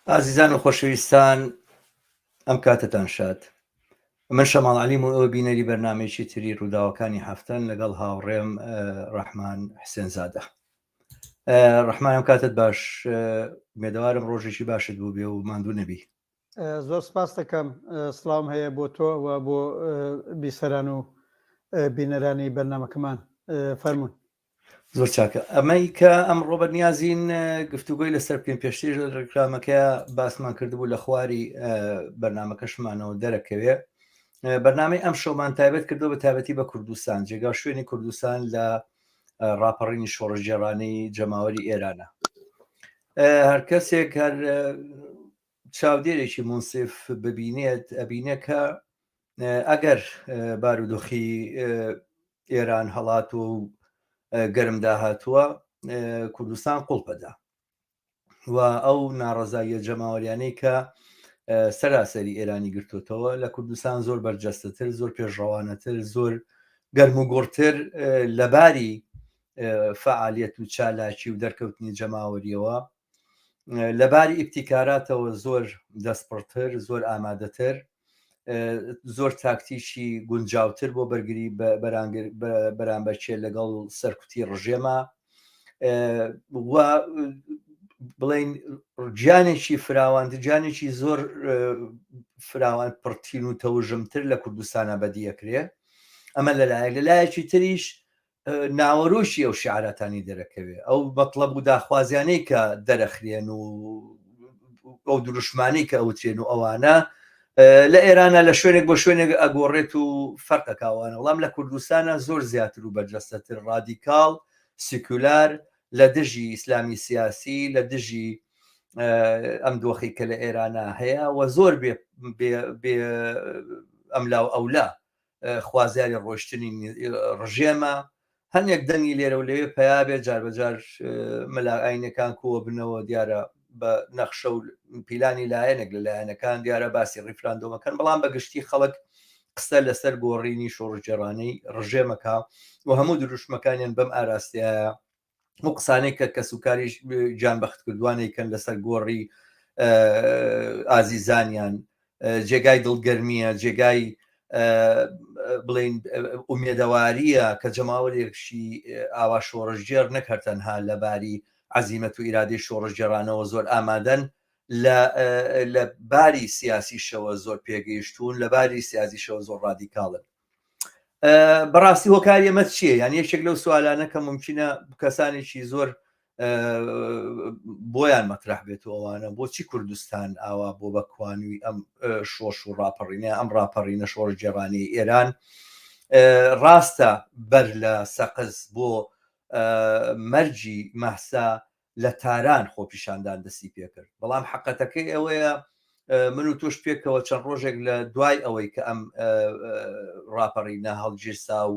ئازیزان و خۆشەویستان ئەم کاتەتان شاد من شەماڵ عەلیم و ئەوە بینەری بەرنمەیەکی تری ڕووداوەکانی هەفتەن لەگەڵ هاوڕێم ڕەحمان حسێنزادە ڕەحمان ئەم کاتت باش مێدەوارم ڕۆژێکی باشت بوو بێ و ماندوو نەبی زۆر سپاس دەکەم سڵاوم هەیە بۆ تۆ و بۆ بیسەران و بینەرانی بەرنمەکەمان فەرمونون زۆر چاکە ئەمەی کە ئەمڕۆ بە نیازین گفتوگۆی لەسەر بکەین پێشتریش لە ڕێکلامەکە باسمان کردبوو لە خواری بەرنمەکەشمانەوە دەرەکەوێ بەرنامەی ئەم شەومان تایبەت کردو بە تایبەتی بە کوردستان جێگا شوێنی کوردستان لە ڕاپەڕینی شۆڕشگێڕانەی جەماوەری ئێرانە هەر کەسێک هەر چاودێرێکی مونسیف ببینێت ئەبینێ کە ئەگەر بارودۆخی ئێران هەڵاتوە و گەرم داهاتووە کوردستان قوڵپەدا و ئەو ناڕزاییە جەماوەریانەی کە سەراسەری ئێرانی گرتوتەوە لە کوردستان زۆر بەرجەستەتر زۆر پێشڕەوانەتر زۆر گەرم و گوڕتر لەباری فعالیت و چالاکی و دەرکەوتنی جەماوەریەوە لە باری ئیبتیکاراتەوە زۆر دەستپڕتر زۆر ئامادەتر زۆر تاکتیکی گونجاوتر بۆ بەرگری بەرامبەرچێ لەگەڵ سەرکوتی ڕژێمە و بڵین گیانێکی فراوان گیانێکی زۆر فراوان پڕتین و تەوژمتر لە کوردستانە بەدیەکرێ ئەمە لەلایەک لەلایەکی تریش ناوەرۆکی ئەو شیعاراتانی دەرەکەوێ، ئەو مەتڵەب و داخوازیانەی کە دەرەخرێن و ئەو دروشمانەی کە ئەوترێن و ئەوانە لە ئێرانە لە شوێنێک بۆ شوێنێک ئەگۆڕێت و فەرقەکوانە وەڵام لە کوردستانە زۆر زیاتر و بەرجەستەتر ڕادیکاڵ سیکولار لە دژی ئیسلامی سیاسی لە دژی ئەم دۆخی کە لە ئێرانە هەیە و زۆر بێ ئەملا و ئەولا خوازیاری ڕۆشتنی ڕژێمە هەنێک دەنگی لێرە و لەوێ پیا بێ جار بەجار مەلا ئاینەکان کۆوە بنەوە دیارە بە نەخشە و پیلانی لایەنێک لە لایەنەکان دیارە باسی ڕیفراندۆمەکەن بەڵام بە گشتی خەڵک قسە لەسەر گۆڕینی شۆڕشگێڕانەی ڕژێمەکە و هەموو دروشمەکانیان بەم ئاراستەیە ئەو قسانەی کە کەسوکاریش گیان بەختکردوانەی کەن لەسەر گۆڕی ئازیزانیان جێگای دڵگەرمیە جێگای بڵین ئومێدەواریە کە جەماوەرێکشی ئاوا شۆڕشگێڕ نەک هەر تەنها لەباری عەزیمەت و ئیرادەی شۆڕشگێڕانەوە زۆر ئامادەن لە باری سیاسیشەوە زۆر پێگەیشتوون لە باری سیاسیشەوە زۆر ڕادیکاڵن بەڕاستی هۆکاری ئەمە چییە یان یەکێک لەو سوالانە کە ممکنە کەسانێکی زۆر بۆیان مەترح بێت و ئەوانە بۆچی کوردستان ئاوا بۆ بە کوانوی ئەم شۆش و ڕاپەڕینە ئەم ڕاپەڕینە شۆڕگێڕانی ئێران ڕاستە بەر لە سەقز بۆ مەرجی مەهسا لە تاران خۆپیشاندان دەستی پێکرد بەڵام حقەتەکەی ئەوەیە من و تۆش پێکەوە چەند ڕۆژێک لە دوای ئەوەی کە ئەم ڕاپەڕینە هەڵگیرسا و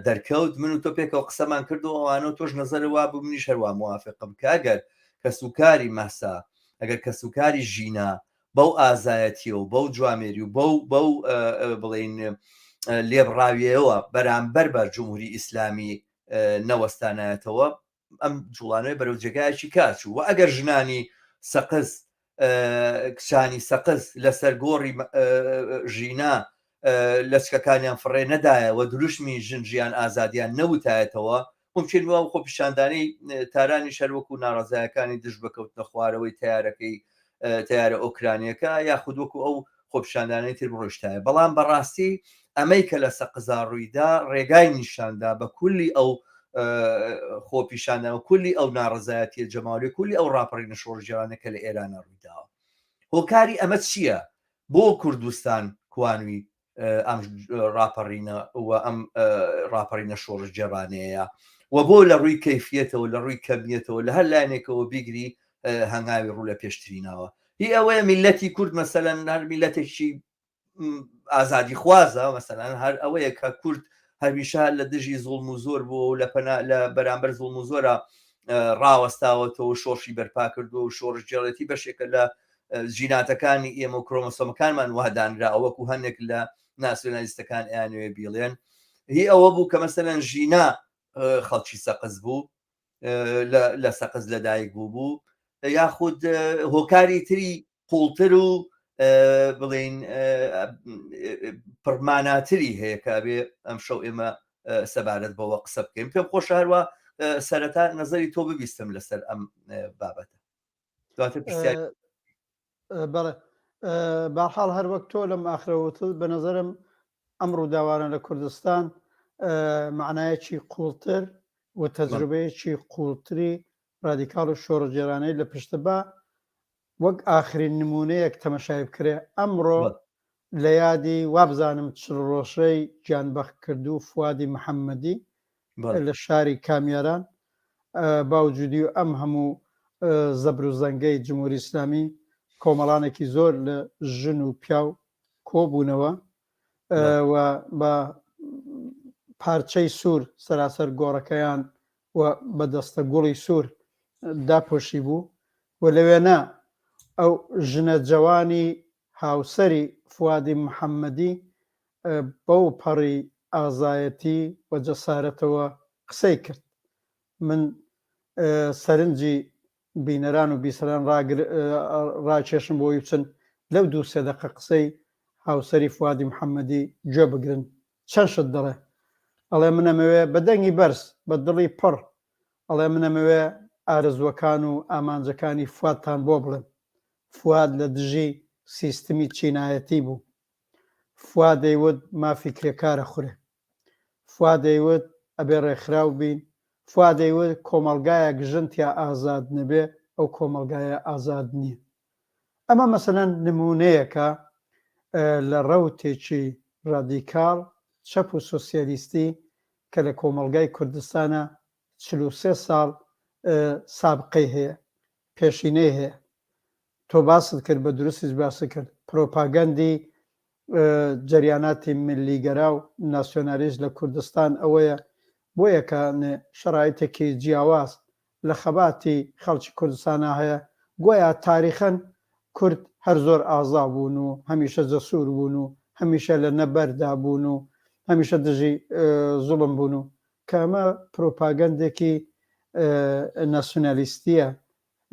دەرکەوت من و تۆ پێکەوە قسەمان کرد و ئەوانە و تۆش نظر وا بوو منیش هەروە موافقم کە ئەگەر کەسوکاری مەهسا ئەگەر کەسوکاری ژینا بەو ئازایەتیە و بەو جوامێری و بەو بەو بڵین لێبڕاویەوە بەرامبەر بە جمهوری ئیسلامی نەوەستانایەتەوە ئەم جوڵانەوەی بەرەو جێگایەکی کاچوو و ئەگەر ژنانی سەقز کچانی سەقز لەسەر گۆڕی ژینا لەچکەکانیان فڕێ نەدایە و دروشمی ژن ژیان ئازادیان نەوتایەتەوە ممکن وە خۆپیشاندانی تارانی شەروەکو ناڕزایەکانی دژ بەکەوتنە خوارەوەی تیارەکەی تەیارە ئۆکرانیەکە یاخود وەکو ئەو خۆپیشاندانەی تر بڕۆیشتایە بەڵام بەڕاستی ئەمەی کە لە سەقزا ڕوویدا ڕێگای نیشاندا بە کولی ئەو خۆپیشاندان و کولی ئەو ناڕەزایەتیە جەماوەری کولی ئەو ڕاپەڕینە شۆڕشگێڕانە کە لە ئێرانە ڕوویداوە هۆکاری ئەمە چییە بۆ کوردستان کوانوی ئەم ڕاپەڕینە و ئەم ڕاپەڕینە شۆڕشگێڕانەیە و بۆ لە ڕووی کەیفیەتەوە لە ڕووی کەمیەتەوە لە هەر لایەنێکەوە بیگری هەنگاوی ڕوو لە پێشترینەوە هی ئەوەیە میلەتی کورد مەسەلەن هەر میلەتێکی ئازادی خوازە مەسەلەن هەر ئەوەیە کە کورد هەمیشە لە دژی زوڵم و زۆر بووە و لە پەنا لە بەرامبەر زوڵم و زۆرە ڕاوەستاوەتەوە شۆڕشی بەرپا کردووە و شۆڕشگێڕێتی بەشێکە لە جیناتەکانی ئێمە و کرۆمۆسۆمەکانمان وا دانراوە وەکو هەندێک لە ناسیۆنالیستەکان ئەیانەوێ بیڵێن هی ئەوە بوو کە مەسەلەن ژینا خەڵکی سەقز بوو لە سەقز لەدایک بوو بوو. یاخود هۆکاری تری قوڵتر و بڵین پڕماناتری هەیە کە بێ ئەم شەو ئێمە سەبارەت بەوە قسە بکەین پێم خۆشە هەروە سەرەتا نظری تۆ ببیستم لەسەر ئەم بابەتە دواتر پرسیار بەڵێ باحاڵ هەر وەک تۆ لەم ئاخرەوەتت بە نظرم ئەم ڕووداوانە لە کوردستان معنایەکی قوڵتر و تەجروبەیەکی قوڵتری ڕادیکاڵ و شۆڕشگێرانەی لە پشتە با وەک ئاخرین نمونەیەک تەمەشای بکرێ ئەمڕۆ لە یادی وابزانم چل ڕۆژەی گیانبەختکردوو فوادی محەممەدی لە شاری کامیاران باوجودی و ئەم هەموو زەبر و زەنگەی جمهوری ئیسلامی کۆمەڵانێکی زۆر لە ژن و پیاو کۆبوونەوە و بە پارچەی سوور سەراسەر گۆڕەکەیان و بە دەستە گوڵی سوور داپۆشی بوو و لەوێنە ئەو ژنە جەوانی هاوسەری فوادی محەممەدی بەو پەڕی ئازایەتی و جەسارەتەوە قسەی کرد. من سەرنجی بینەران و بیسەران ڕاکێشم بۆی بچن لەو دوو سێ دەقە قسەی هاوسەری فوادی محەممەدی گوێ بگرن. چەند شت دەڵێ. ئەڵێ من ئەمەوێ بە دەنگی بەرز، بە دڵی پڕ ئەڵێ من ئەمەوێ ئارەزووەکان و ئامانجەکانی فوادتان بۆ بڵێم. فواد لە دژی سیستمی چینایەتی بوو. فواد دەیوت مافی کرێکار ئەخورێ. فواد دەیوت ئەبێ ڕێکخراو بین. فواد دەیوت کۆمەڵگایەک ژن تیا ئازاد نەبێ ئەو کۆمەڵگایە ئازاد نییە. ئەمە مەسەلەن نموونەیەکە لە ڕەوتێکی ڕادیکاڵ چەپ و سۆسیالیستی کە لە کۆمەڵگای کوردستانا 43 ساڵ سابقەی هەیە، پێشینەی هەیە. تۆ باست کرد بە دروستیش باست کرد پرۆپاگەندی جەریاناتی ملیگەرا و ناسیۆنالیست لە کوردستان ئەوەیە بۆیە کە شەرایتێکی جیاواز لە خەباتی خەڵکی کوردستانا هەیە گۆیا تاریخەن کورد هەر زۆر ئازا بوون و هەمیشە جەسوور بوون و هەمیشە لە نەبەردا بوون و هەمیشە دژی زوڵم بوون و کە ئەمە پرۆپاگەندێکی ناسیونالیستیە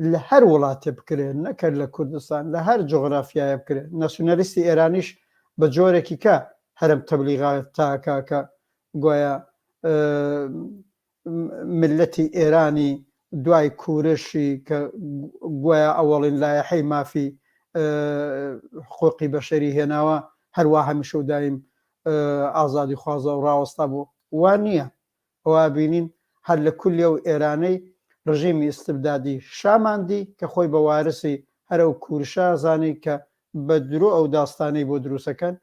لە هەر وڵاتێ بکرێت نەکەر لە کوردستان لە هەر جۆغرافیایە بکرێت ناسیونالیستی ئێرانیش بە جۆرێکی کە هەرم تەبلیغات تاکە کە گوایە میللەتی ئێرانی دوای کورشی کە گویا ئەوەڵین لایەحەی مافی حقوقی بەشەری هێناوە هەروا هەمیشە و دایم ئازادی خوازە و ڕاوەستا بوو وا نییە ئەوە بینین هەر لە کولی ئەو ئێرانەی ڕژیمی ئیستبدادی شاماندی کە خۆی بە وارسی هەر ئەو کورشە زانی کە بە درۆ ئەو داستانەی بۆ دروسەکەن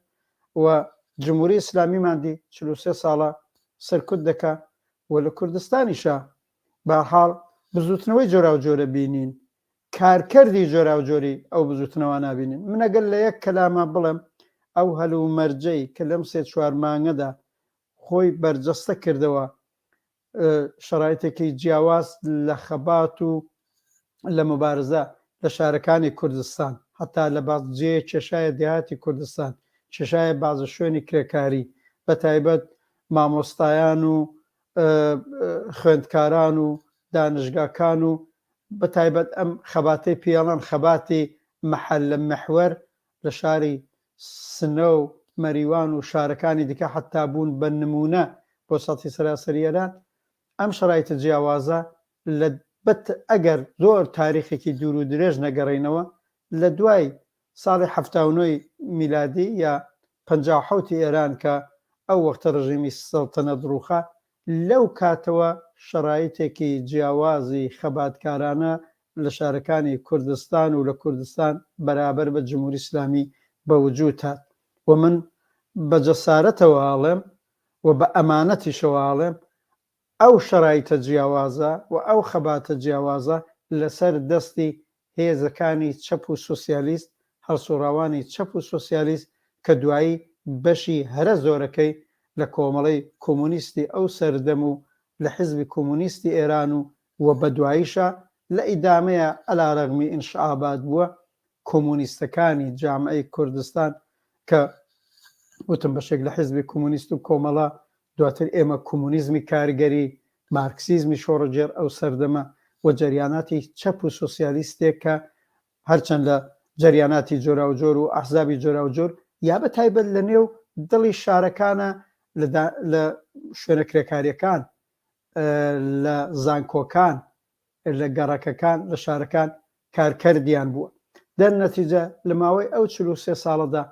و جمهوری ئیسلامیمان دی 43 ساڵە سەرکوت دەکا و لە کوردستانیشا بەهەرحاڵ بزوتنەوەی جۆراوجۆرە بینین کارکردی جۆراوجۆری ئەو بزوتنەوە نابینین من ئەگەر لە یەک کەلاما بڵێم ئەو هەلومەرجەی کە لەم سێ چوار مانگەدا خۆی بەرجەستە کردەوە شەرایتێکی جیاواز لە خەبات و لە مبارزە لە شارەکانی کوردستان هەتا لە باز جێ کێشایە دێهاتی کوردستان کێشایە بازە شوێنی کرێکاری بە تایبەت مامۆستایان و خوێندکاران و دانشگاکان و بە تایبەت ئەم خەباتەی پێڵەن خەباتی محەلە محوەر لە شاری سنە و مەریوان و شارەکانی دیکە حەتتا بوون بە نموونە بۆ سەتحی سەراسەری ئێران، ئەم شەرایتە جیاوازە لە بەت ئەگەر زۆر تاریخێکی دوور و درێژ نەگەڕێینەوە لە دوای ساڵی 79 ی میلادی یا 57 ی ئێران کە ئەو وەختە ڕژیمی سەڵتەنەت ڕووخا لەو کاتەوە شەرایتێکی جیاوازی خەباتکارانە لە شارەکانی کوردستان و لە کوردستان بەرابەر بە جمهوری ئیسلامی بە وجوود هات و من بە جەسارەتەوە ئەڵێم و بە ئەمانەتیشەوە ئەڵێم ئەو شەرایتە جیاوازە و ئەو خەباتە جیاوازە لەسەر دەستی هێزەکانی چەپ و سۆسیالیست، هەڵسوڕاوانی چەپ و سۆسیالیست کە دوایی بەشی هەرە زۆرەکەی لە کۆمەڵەی کۆمۆنیستی ئەو سەردەم و لە حزبی کۆمۆنیستی ئێران و و بەدواییشا لە ئیدامەیا عەلارەغمی ئینشعابات بووە کۆمۆنیستەکانی جامعەی کوردستان کە وتم بەشێک لە حزبی کۆمۆنیست و کۆمەڵە دواتر ئێمە کۆمۆنیزمی کارگەری، مارکسیزمی شۆڕشگێڕ ئەو سەردەمە و. و جەریاناتی چەپ و سۆسیالیستێک کە هەرچەند لە جەریاناتی جۆراوجۆر و ئەحزابی جۆراوجۆر یا بە تایبەت لە نێو دڵی شارەکانە لە شوێنە کرێکاریەکان لە زانکۆکان لە گەڕەکەکان لە شارەکان کارکردیان بووە. دەرنەتیجە لە ماوەی ئەو 43 ساڵەدا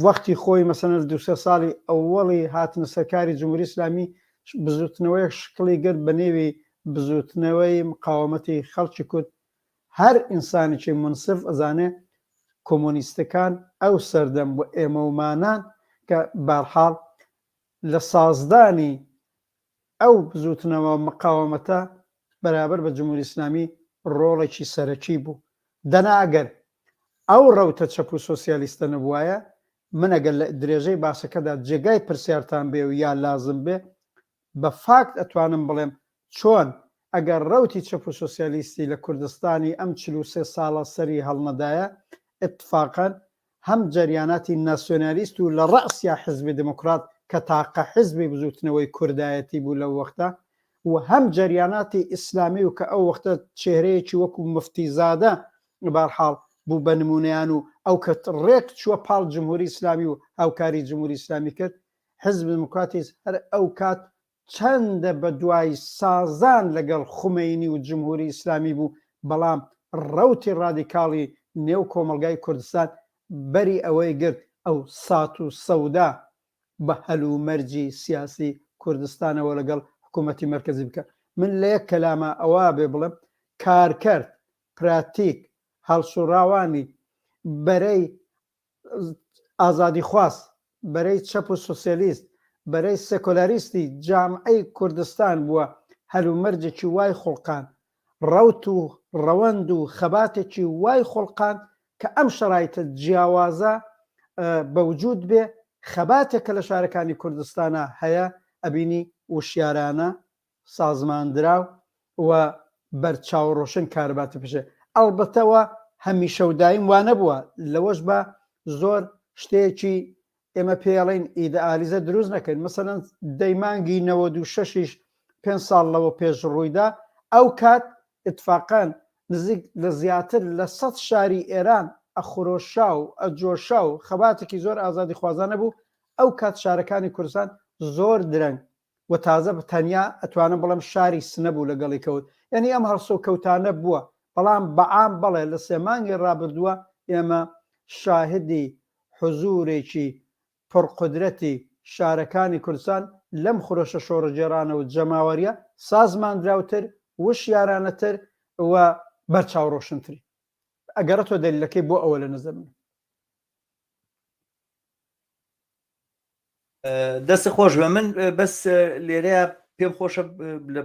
وەختی خۆی مەسەلەن لە دوو سێ ساڵی ئەوەڵی هاتنە سەرکاری جمهوری ئیسلامی بزوتنەوەیەک شکڵی گرت بە نێوی بزوتنەوەی مقاومەتی خەڵکی کورد هەر ئینسانێکی مونسف ئەزانێ کۆمۆنیستەکان ئەو سەردەم و ئێمەومانان کە بارحاڵ لە سازدانی ئەو بزووتنەوە مقاومەتە بەرابەر بە جمهوری ئیسلامی ڕۆڵێکی سەرەکی بوو. دەنا ئەگەر ئەو ڕەوتە چەپ و سۆسیالیستە نەبوایە، من ئەگەر لە درێژەی باسەکەدا جێگای پرسیارتان بێ و یا لازم بێ، بە فاکت ئەتوانم بڵێم چۆن ئەگەر ڕەوتی چەپ و سۆسیالیستی لە کوردستانی ئەم 43 ساڵە سەری هەڵنەدایە، ئیتفاقەن هەم جەریاناتی ناسیۆنالیست و لە ڕەئسیا حزبی دێموکڕات کە تاقە حزبی بزووتنەوەی کوردایەتی بوو لەو وەختە و هەم جەریاناتی ئیسلامی و کە ئەو وەختە چێهرەیەکی وەکوو موفتی زادە بەهەرحاڵ بوو بە نموونەیان و ئەو کە ڕێک چووە پاڵ جمهوری ئیسلامی و هاوکاری جمهوری ئیسلامی کرد حزب دێموکڕاتیش هەر ئەو کات چەندە بە دوای سازان لەگەڵ خومەینی و جمهوری ئیسلامی بوو، بەڵام ڕەوتی ڕادیکاڵی نێو کۆمەڵگای کوردستان بەری ئەوەی گرت ئەو سات و سەودا بە هەلومەرجی سیاسی کوردستانەوە لەگەڵ حکوومەتی مەرکەزی بکا. من لە یەک کەلاما ئەوە بێ بڵێم کارکەرد، پراتیک، هەڵسوڕاوانی بەرەی ئازادیخواز، بەرەی چەپ و سۆسیالیست، بەرەی سێکۆلاریستی جامعەی کوردستان بووە هەلومەرجێکی وای خوڵقاند، ڕەوت و ڕەوەند و خەباتێکی وای خوڵقاند کە ئەم شەرایتە جیاوازە بەوجود بێ، خەباتێک کە لە شارەکانی کوردستانا هەیە ئەبینی وشیارانە، سازماندراو و بەرچاو ڕۆشن کارباتە پێشێ ئەڵبەتە وە هەمیشە و دایم وا نەبووە لەوەش بە زۆر شتێکی ئێمە پێڵین ئیدئالیزە دروست نەکەین مەسەلەن دەی مانگی 96یش پێ ساڵ لەوە پێش ڕوویدا ئەو کات اتفاقان نزیک لە زیاتر لە سە شاری ئێران ئەخرۆشا و ئەجۆشا و خەباتێکی زۆر ئازادی خوازانە بوو ئەو کات شارەکانی کوردستان زۆر درەنگ و تازە تەنیا ئەتوانم بڵێم شاری سنە بوو لەگەڵی کەوت یعنی ئەم هەڵسوکەوتانە بووە بەڵام بەعام بەڵێ لە سێ مانگی ڕابردووە ئێمە شاهدی حزورێکی پڕقودرەتی شارەکانی کوردستان لەم خرۆشە شۆڕشگێڕانە و جەماوەریە سازماندراوتر وشیارانەتر و بەرچاوڕۆشنتری ئەگەڕێتەوە دەلیلەکەی بۆ ئەوە لە نەزەر من. دەست خۆش بە من بەس لێرەیە پێم خۆشە لە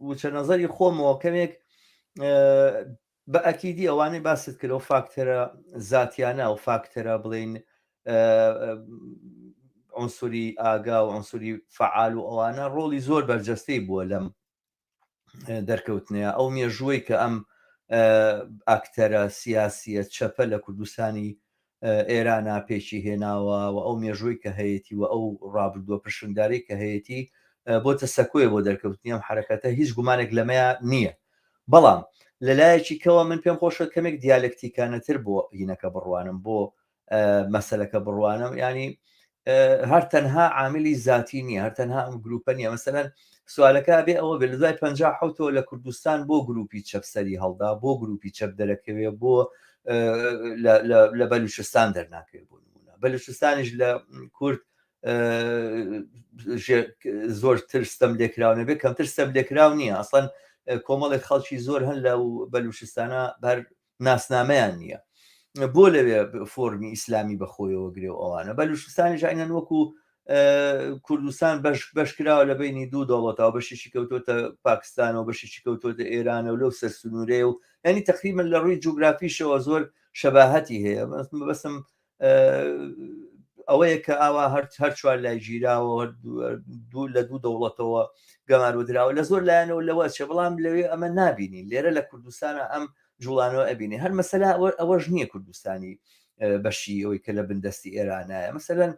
وچە نظری خۆمەوە کەمێک بە ئەکیدی ئەوانەی باست کرد ئەو فاکتەرە زاتیانە و فاکتەرە بڵین عنسوری ئاگا و عنسوری فعال و ئەوانە ڕۆڵی زۆر بەرجەستەی بووە لەم دەرکەوتنەیە ئەو مێژووەی کە ئەم ئاکتەرە سیاسیە چەپە لە کوردستانی ئێرانە پێکی هێناوە و ئەو مێژووی کە هەیەی و ئەو ڕابردووە پرشنگداری کە هەیەی بۆتە سەکۆیە بۆ دەرکەوتنی ئەم حرەکەتە هیچ گومانێک لەمەیە نییە بەڵام لەلایەکی کەوە من پێم خۆشە کەمێک دیالکتیکانەتر بۆ هینەکە بڕوانم بۆ مەسەلەکە بڕوانم ینی هەر تەنها عاملی زاتی نییە هەر تەنها ئەم گروپە نییە مەسەلەن سوالەکە بێ ئەوە بێ لە دوای 1970 لە کوردستان بۆ گروپی چەپ سەری هەڵدا بۆ گروپی چەپ دەرەکەوێ بۆ لە بەلوچستان دەرناکەوێ بۆ نمونە بەلوچستانیش لە کورد زۆرتر ستەم لێکراو نەبێ کەمتر ستەم لێکراو نییە ئەسڵەن کۆمەڵێک خەڵکی زۆر هەن لە بەلوچستانە بەر ناسنامەیان نییە بۆ لەوێ فۆرمی ئیسلامی بەخۆیەوە گرێ و ئەوانە بەلوچستانی ژینەن وەکو کوردستان بەش بەش کراوە لە بینی دوو دەوڵەتەوە بەشێکی کەوتۆتە پاکستانەوە بەشێکی کەوتۆتە ئێرانە و لەو سەر سنوورەیە و ینی تقریبا لە ڕووی جوگرافیشەوە زۆر شەباهەتی هەیە بەسم ئەوەیە کە ئاوا هەر هەر چوار لای گیراوە دوو لە دوو دەوڵەتەوە گەمارۆ دراوە لە زۆر لایەنەوە لەوە چێ بەڵام لەوێ ئەمە نابینین لێرە لە کوردستانە ئەم جوڵانەوە ئەبینی هەر مەسەلا ئەوەش نییە کوردستانی بەشی ئەوەی کە لە بندەستی ئێرانایە مەسەلەن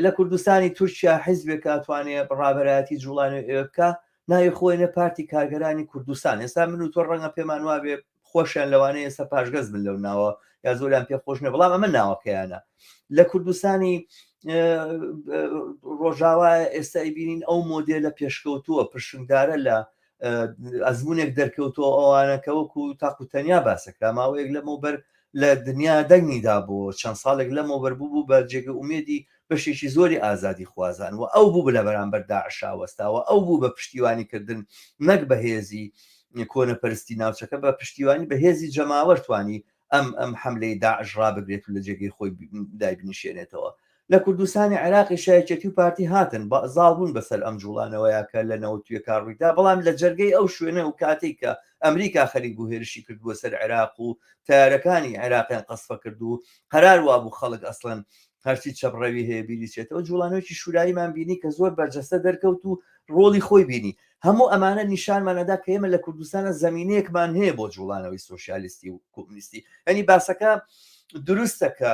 لە کوردستانی تورکیا حیزبێک ئەتوانێ ڕابەرایەتی جوڵانەوە ئێوە بکە. ناوی خۆی نە پارتی کارگەرانی کوردستان. ئێستا من و تۆ ڕەنگە پێمان وابێ خۆشیان لەوانەیە ئێستا پاشگەز بن لەو ناوە یا زۆریان پێ خۆش نیە، بەڵام ئەمە ناوەکەیانە. لە کوردستانی ڕۆژاوا ئێستا ئەیبینین ئەو مۆدێلە پێشکەوتووە پرشنگدارە لە ئەزمونێک دەرکەوتووە ئەوانە کە وەکو تاق و تەنیا باسەکرا ماوەیەک لەمەوبەر لە دنیا دەنگی دابوو، چەند ساڵێک لەمەوبەر بوو بوو بە جێگە ئومێدی بەشێکی زۆری ئازادی خوازان و ئەو بوو لە بەرامبەر داعشا وەستاوە، ئەو بوو بە پشتیوانی کردن نەک بە هێزی کۆنەپەرستی ناوچەکە، بە پشتیوانی بە هێزی جەماوەر توانی ئەم ئەم حەملەی داعش ڕابگرێت و لە جێگەی خۆی دایبنیشێنێتەوە. لە کوردستانی عێراقیشا یەکێتی و پارتی هاتن زاڵ بوون بەسەر ئەم جوڵانەوەیە کە لە 91 ڕوویدا، بەڵام لە جەرگەی ئەو شوێنە و کاتێک کە ئەمریکا خەریک بوو هێرشی کردبووە سەر عێراق و تەیارەکانی عێراقیان قەسفە کرد و قەرار وابوو خەڵک ئەسڵەن هەرچی چەپڕەوی هەیە بیری چێتەوە، جوڵانەوەیەکی شوراییمان بینی کە زۆر بەرجەستە دەرکەوت و ڕۆڵی خۆی بینی. هەموو ئەمانە نیشانمان ئەدا کە ئێمە لە کوردستانە زەمینەیەکمان هەیە بۆ جوڵانەوەی سۆسیالیستی و کۆمونیستی. یعنی باسەکە دروستە کە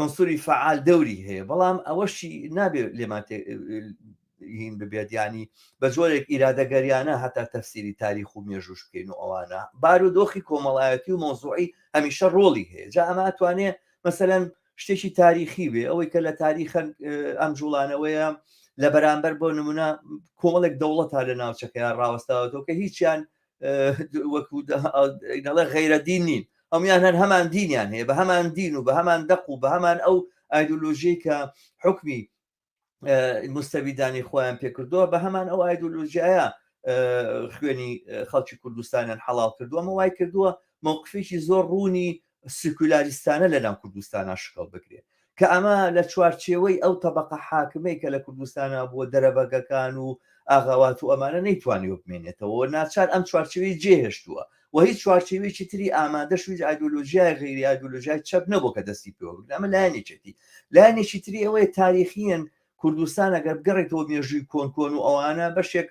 عنصری فعال دەوری هەیە، بەڵام ئەوەشی نابێ لێمان هین ببێت، ینی بە جۆرێک ئیرادەگەریانە هەتا تەفسیری تاریخ و مێژوش بکەین و ئەوانە بارودۆخی کۆمەڵایەتی و مۆزوعی هەمیشە ڕۆڵی هەیە. جا ئەمە ئەتوانێ مەسەلەن شتێکی تاریخی بێ، ئەوەی کە لە تاریخە ئەم جوڵانەوەیە لە بەرامبەر بۆ نمونە کۆمەڵێک دەوڵەت لە ناوچەکەیان ڕاوەستاوەتەوە کە هیچیان وەکو دەڵێ غەیرە دین نین، هەمویان هەر هەمان دینیان هەیە، بە هەمان دین و بە هەمان دەق و بە هەمان ئەو ئایدۆلۆژیی کە حکمی مستەبیدانی خۆیان پێکردووە، بە هەمان ئەو ئایدۆلۆژیایە خوێنی خەڵکی کوردستانیان حەڵاڵ کردووە. ئەمە وای کردووە مەوقفێکی زۆر ڕوونی سیکولاریستانە لە ناو کوردستانا شکڵ بگرێ، کە ئەمە لە چوارچێوەی ئەو تەبەقە حاکمەی کە لە کوردستانا بووە، دەرەبەگەکان و ئاغاوات و ئەمانە، نەیتوانیوە بمێنێتەوە و ناچار ئەم چوارچێوەی جێهێشتووە و هیچ چوارچێوەیەکی تری ئامادەش و هیچ ئایدۆلۆژیای غەیری ئایدۆلۆژیای چەپ نەبووە کە دەستی پێوە بگرێ. ئەمە لایەنێکێتی. لایەنێکی تری ئەوەیە تاریخیەن کوردستان ئەگەر بگەڕێتەوە مێژووی کۆن کۆن و ئەوانە، بەشێک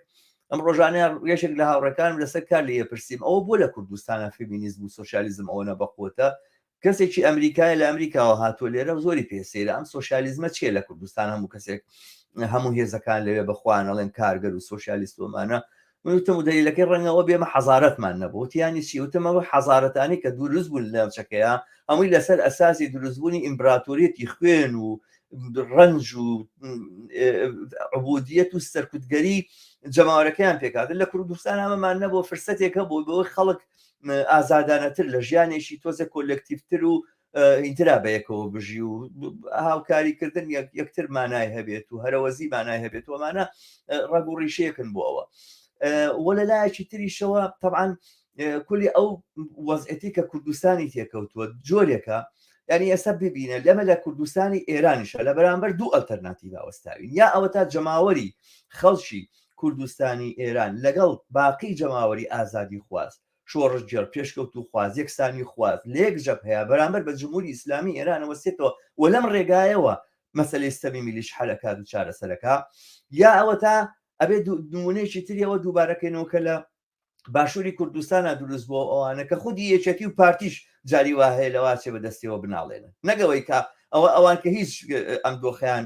ئەم ڕۆژانە یەکێک لە هاوڕێکانم لەسەر کار لێ پرسیم ئەوە بۆ لە کوردستانە فێمینیزم و سۆسیالیزم ئەوەنە بەقوتە. کەسێکی ئەمریکایە لە ئەمریکاوە هاتووە لێرە، زۆری پێ سەیرە ئەم سۆسیالیزمە چییە لە کوردستان، هەموو کەسێک هەموو هێزەکان لەوێ بەخوان ئەڵێن کارگەر و سۆسیالیست ومانە. من وتم و دەلیلەکەی ڕەنگەوە بێمە حەزارەتمان نەبوو. وتیانی چی؟ وتم ئەوە حەزارەتانی کە دروست بوون لە ناوچەکەیە هەمووی لەسەر ئەساسی دروستبوونی ئیمپراتۆریەتی خوێن و ڕەنج و عبودیەت و سەرکوتگەری جەماوەرەکەیان پێکهاتن. لە کوردستان ئەمەمان نەبوو، فرسەتێک هەبوو بەوەی خەڵک ئازادانەتر لە ژیانێکی تۆزە کۆلێکتیڤتر و ئینترا بەیەکەوە بژی و هاوکاریکردن یەکتر مانای هەبێت و هەرەوەزی مانای هەبێت و ئەمانە ڕەگ و ڕیشەیەکن بۆ ئەوە. وە لە لایەکی تریشەوە تەبعەن کولی ئەو وەزعەتی کە کوردستانی تێکەوتووە جۆرێکە، یعنی ئێستا ببینە لەمە لە کوردستانی ئێرانیشە لە بەرامبەر دوو ئەلتەرناتیڤ وەستاوین، یا ئەوە تا جەماوەری خەڵکی کوردستانی ئێران لەگەڵ باقی جەماوەری ئازادی خواز، شۆڕشگێڕ، پێشکەوتووخواز، یەکسانی خواز لە یەک جەبهەیە بەرامبەر بە جمهوری ئیسلامی ئێران وەستێتەوە و لەم ڕێگایەوە مەسەلەی ستەمی میلیش حەل ئەکات و چارەسەر ئەکا، یا ئەوەتا ئەبێ نموونەیەکی تری ئەوە دووبارە کەینەوە کە لە باشووری کوردستانا دروست بووە ئەوانە کە خودی یەکێتی و پارتیش جاری وا هەیە لەواچێ بە دەستیەوە بناڵێنن، نەگەوەی کە ئەوە ئەوان کە هیچ ئەم دۆخیان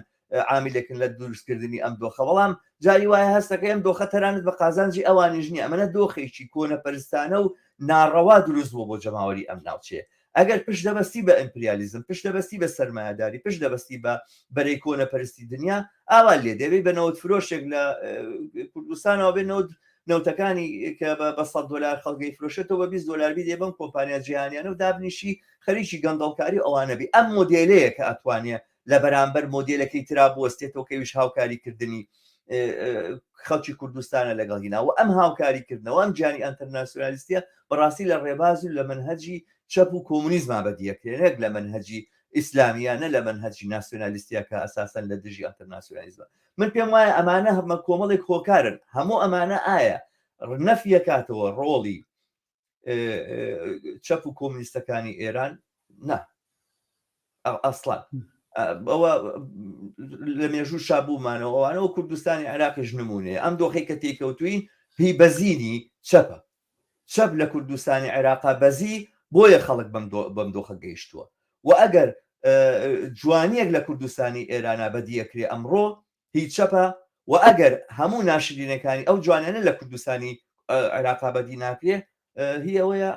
عاملێکن لە دروستکردنی ئەم دۆخە، بەڵام جاری وایە هەستەکەی ئەم دۆخە تەرانت بە قازانجی ئەوانیش نییە. ئەمەە دۆخێکی کۆنەپەرستانە و ناڕەوا دروست بووە بۆ جەماوەری ئەم ناوچەیە. ئەگەر پشت دەبەستی بە ئیمپریالیزم، پشت دەبەستی بە سەرمایەداری، پشت دەبەستی بە بەرەی کۆنەپەرستی دنیا، ئاوا لێ دەبێ بە نەوت فرۆشێک لە کوردستانەوە بێ نەوت نەوتەکانی کە بە 100 دلار خەڵگەی فرۆشێتەوە بە 20 دلار بیدێ بەم کۆمپانیا جیهانیانە و دابنیشی خەریکی گەندەڵکاری ئەوانە بی. ئەم مۆدێلەیە کە ئەتوانێ لە بەرامبەر مۆدێلەکەی ترا بوەستێتەوە کە ویش هاوکاریکردنی خەڵکی کوردستانە لەگەڵ هینا و ئەم هاوکاریکردنەوە ئەم گیانی ئەنتەرناسیۆنالیستیە بەڕاستی لە ڕێباز و لە مەنهەجی چەپ و کۆمونیزما بەدیەکرێ نەک لە مەنهەجی ئیسلامیە نە لە مەنهەجی ناسیۆنالیستیە کە ئەساسەن لە دژی ئەنتەرناسیۆنالیزمە. من پێم وایە ئەمانە هەمە کۆمەڵێک هۆکارن. هەموو ئەمانە ئایا نەفیەکاتەوە ڕۆڵی چەپ و کۆمونیستەکانی ئێران؟ نا ئەسڵان ئەوە لە مێژوو شابوومانەوە ئەوانەوە کوردستانی عێراقیش نمونەیە. ئەم دۆخی کە تێکەوتوین هی بەزینی چەپە، چەپ لە کوردستانی عێراقا بەزی، بۆیە خەڵک بەم دۆخە گەیشتووە. و ئەگەر جوانیەک لە کوردستانی ئێرانە بەدیەکرێ ئەمڕۆ هی چەپە. و ئەگەر هەموو ناشرینەکانی ئەو جوانانە لە کوردستانی عێراقا بەدی ناکرێ هی ئەوەیە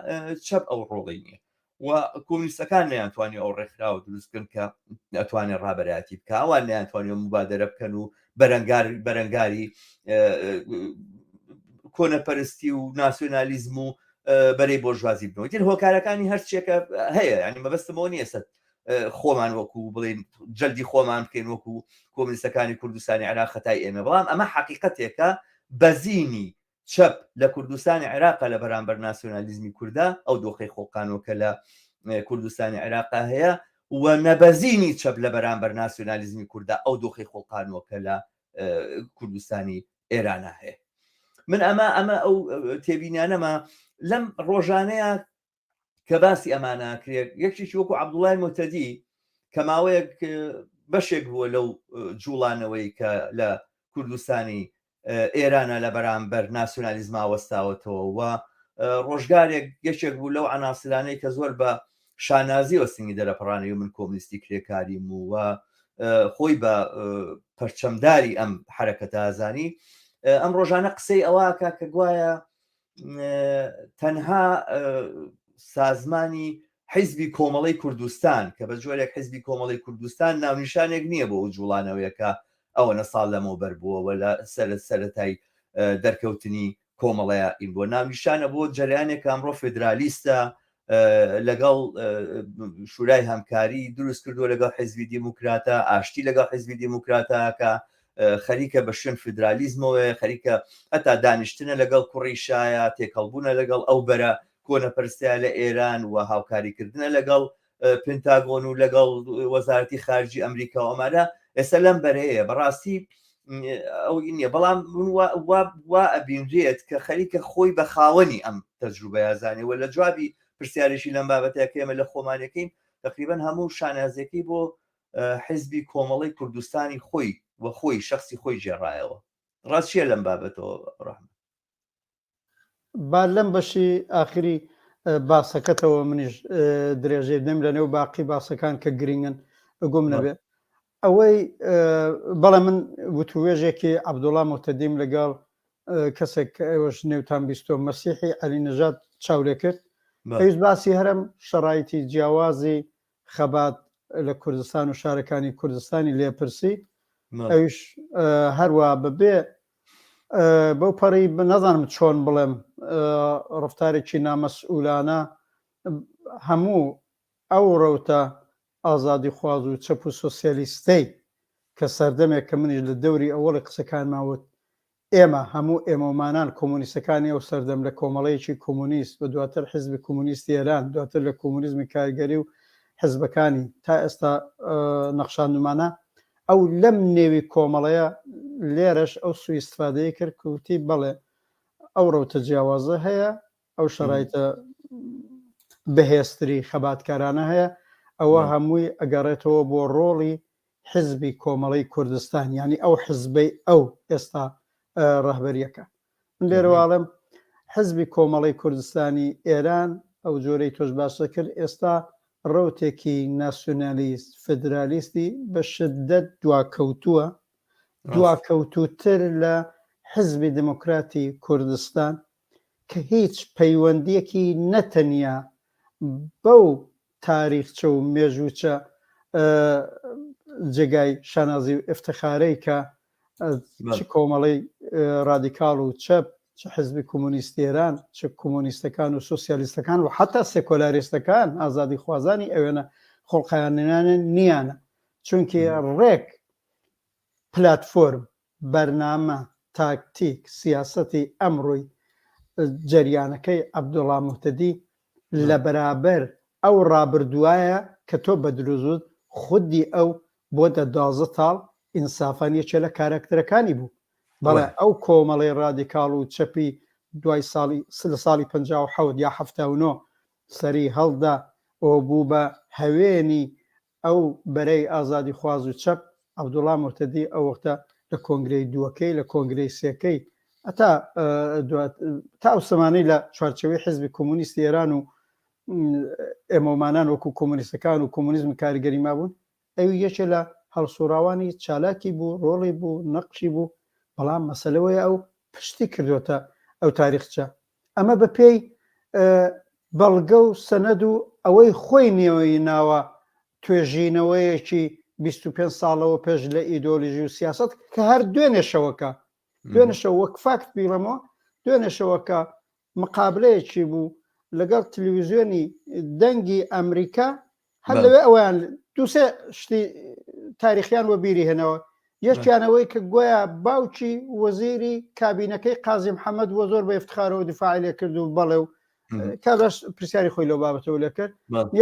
چەپ ئەو ڕۆڵی نییە و کۆمونیستەکان نەیانتوانی ئەو ڕێکخراوە دروست بکەن کە ئەتوانێت ڕابەرایەتی بکە ئەوان نەیانتوانی مبادرە بکەن و بەرەنگار بەرەنگاری کۆنەپەرستی و ناسیۆنالیزم و بەرەی بۆرژوازی بنەوە تر هۆکارەکانی هەرچێکە هەیە ینی مەبەستمەوە نییە سەر خۆمان وەکو بڵین جلدی خۆمان بکەین وەکو کۆمونیستەکانی کوردستانی عێراق خەتای ئێمە بەڵام ئەمە حقیقەتێکە بەزینی چەپ لە کوردستانی عێراقا لە بەرامبەر ناسیۆنالیزمی کوردا، ئەو دۆخەی خۆڵقانەوە کە لە کوردستانی عێراقا هەیە و نەبەزینی چەپ لە بەرامبەر ناسیۆنالیزمی کوردا، ئەو دۆخەی خۆڵقانەوە کە لە کوردستانی ئێرانا هەیە. من ئەمە ئەمە ئەو تێبینیانەمە لەم ڕۆژانەیە کە باسی ئەمانە کرێت یەکێکی وەکو عەبدوڵای موهتەدی کە ماوەیەک بەشێک بووە لەو جوڵانەوەی کە لە کوردستانی ئێرانە لە بەرامبەر ناسیۆنالیزما وەستاوەتەوە و ڕۆژگارێک یەکێک بوو لەو عەناسرانەی کە زۆر بە شانازیەوە سنگی دەرەپەڕانی و من کۆمنیستی کرێکاریم و خۆی بە پەرچەمداری ئەم حرەکەتازانی ئەم ڕۆژانە قسەی ئەوەکە کە گوایە تەنها سازمانی حیزبی کۆمەڵی کوردستان کە بە جۆرێک حیزبی کۆمەڵی کوردستان ناونیشانێک نییە بۆ ئەو جوڵانەوەیەکە ئەوەنە ساڵ لەمەوبەر بووەوە لە سەر سەرەتای دەرکەوتنی کۆمەڵەیە ئین بۆ ناونیشانە بۆ جەریانێک ئەمڕۆ فدرالیستە لەگەڵ شورای هەمکاری دروست کردووە لەگەڵ حیزبی دیموکراتە ئاشتی لەگەڵ حیزبی دیموکراتەکە خەریکە بە شوێن فیدرالیزمەوەیە خەریکە هەتا دانیشتنە لەگەڵ کوڕی شایە تێکەڵبوونە لەگەڵ ئەو بەرە کۆنەپەرستیا لە ئێران و هاوکاریکردنە لەگەڵ پنتاگۆن و لەگەڵ وەزارەتی خارجی ئەمریکا و ئەمانە ئێستا لەم بەرەیە بەڕاستی ئەو نییە بەڵام وا ئەبینرێت کە خەریکە خۆی بە خاوەنی ئەم تەجروبەیە زانێ و لە جوابی پرسیارێکی لەم بابەتەیە کە ئێمە لە خۆمانەکەین تقریبا هەموو شانازیەکەی بۆ حزبی کۆمەڵی کوردستانی خۆی و خۆی شخصی خۆی گێڕایەوە ڕاست چییە لەم بابەتەوە ڕەحمە؟ با لەم بەشی ئاخری باسەکەتەوە منیش درێژەی بدەم لە نێو باقی باسەکان کە گرنگن گوم نەبێ ئەوەی بەڵێ من وتوێژێکی عەبدوڵا موهتەدیم لەگەڵ کەسێک کە ئێوەش نێوتان بیستۆ مەسیحی عەلی نەژاد چاو لێ کرد ئەویش باسی هەرم شەڕایتی جیاوازی خەبات لە کوردستان و شارەکانی کوردستانی لێپرسی ئەویش هەروە بەبێ بەو پەڕی نازانم چۆن بڵێم ڕفتارێکی نامەسئولانە هەموو ئەو ڕەوتە ئازادیخواز و چەپ و سۆسیالیستەی کە سەردەمێک کە منیش لە دەوری ئەوەڵی قسەکانما وت ئێمە هەموو ئێمەومانان کۆمۆنیستەکانی ئەو سەردەم لە کۆمەڵەیەکی کۆمۆنیست و دواتر حیزبی کۆمۆنیستی ئێران دواتر لە کۆمۆنیزمی کارگەری و حیزبەکانی تا ئێستا نەخشاندومانە ئەو لەم نێوی کۆمەڵەیە لێرەش ئەو سوئیستفادەی کرد کە وتی بەڵێ ئەو ڕەوتە جیاوازە هەیە ئەو شەرایتە بەهێزتری خەباتکارانە هەیە ئەوە هەمووی ئەگەڕێتەوە بۆ ڕۆڵی حزبی کۆمەڵەی کوردستان یعنی ئەو حزبەی ئەو ئێستا ڕەهبەریەکە من لێرەواڵم حزبی کۆمەڵی کوردستانی ئێران ئەو جۆرەی تۆش باسە کرد ئێستا ڕەوتێکی ناسیۆنالیست فدرالیستی بە شدت دواکەوتووە دواکەوتووتر لە حزبی دموکراتی کوردستان کە هیچ پەیوەندیەکی نەتەنیا بەو تاریخچە و مێژووچە جێگای شانازی و ئفتخارەی کە چ کۆمەڵەی ڕادیکاڵ و چەپ چ حزبی کۆمۆنیستی ئێران چ کۆمۆنیستەکان و سوسیالیستەکان و حتا سێکۆلاریستەکان ئازادی خوازانی ئەوێنە خۆڵقیاننانە نییانە چونکی ڕێک پلاتفۆرم بەرنامە، تاکتیک، سیاسەتی ئەمڕۆی جەریانەکەی عەبدوڵا موهتەدی لە بەرابەر ئەو ڕابردوایە کە تۆ بە دروست وت خودی ئەو بۆ دە 12 تاڵ ئینسافەن یەکێ لە کاراکتەرەکانی بوو بەڵێ ئەو کۆمەڵەی ڕادیکاڵ و چەپی دوای ساڵی لە ساڵی 57 یا 79 سەری هەڵدا و بوو بە هەوێنی ئەو بەرەی ئازادیخواز و چەپ، عەبدوڵا موهتەدی ئەو وەختە لە کۆنگرەی دووەکەی، لە کۆنگرەی سێکەی، هەتا تا ئەو سەمانەی لە چوارچێوەی حزبی کۆمۆنیستی ئێران و ئێمەومانان وەکو کۆمۆنیستەکان و کۆمۆنیزم کاریگەری مابوون، ئەوی یەکێ لە هەڵسوڕاوانی چالاکی بوو، ڕۆڵی بوو، نەقشی بوو. بەڵام مەسەلەوەیە ئەو پشتی کردوێتە ئەو تاریخچە ئەمە بە پێی بەڵگە و سەنەد و ئەوەی خۆی نێوەی ناوە توێژینەوەیەکی 25 ساڵەوە پێش لە ئیدۆلژی و سیاست کە هەر دوێنێشەوەکە دوێنێشەوە وەک فاکت بیڵێمەوە دوێنێشەوەکە مقابلەیەکی بوو لەگەڵ تلویزیۆنی دەنگی ئەمریکا هەر لەوێ ئەویان دووسێ شتی تاریخیان وە بیری هێنەوە یەکیانەوەی کە گۆیا باوکی وەزیری کابینەکەی قازی محەممەد وە زۆر بە افتخارەوە دیفاعی لێ کرد و بەڵێ و کابراش پرسیاری خۆی لەو بابەتەوە لێ کرد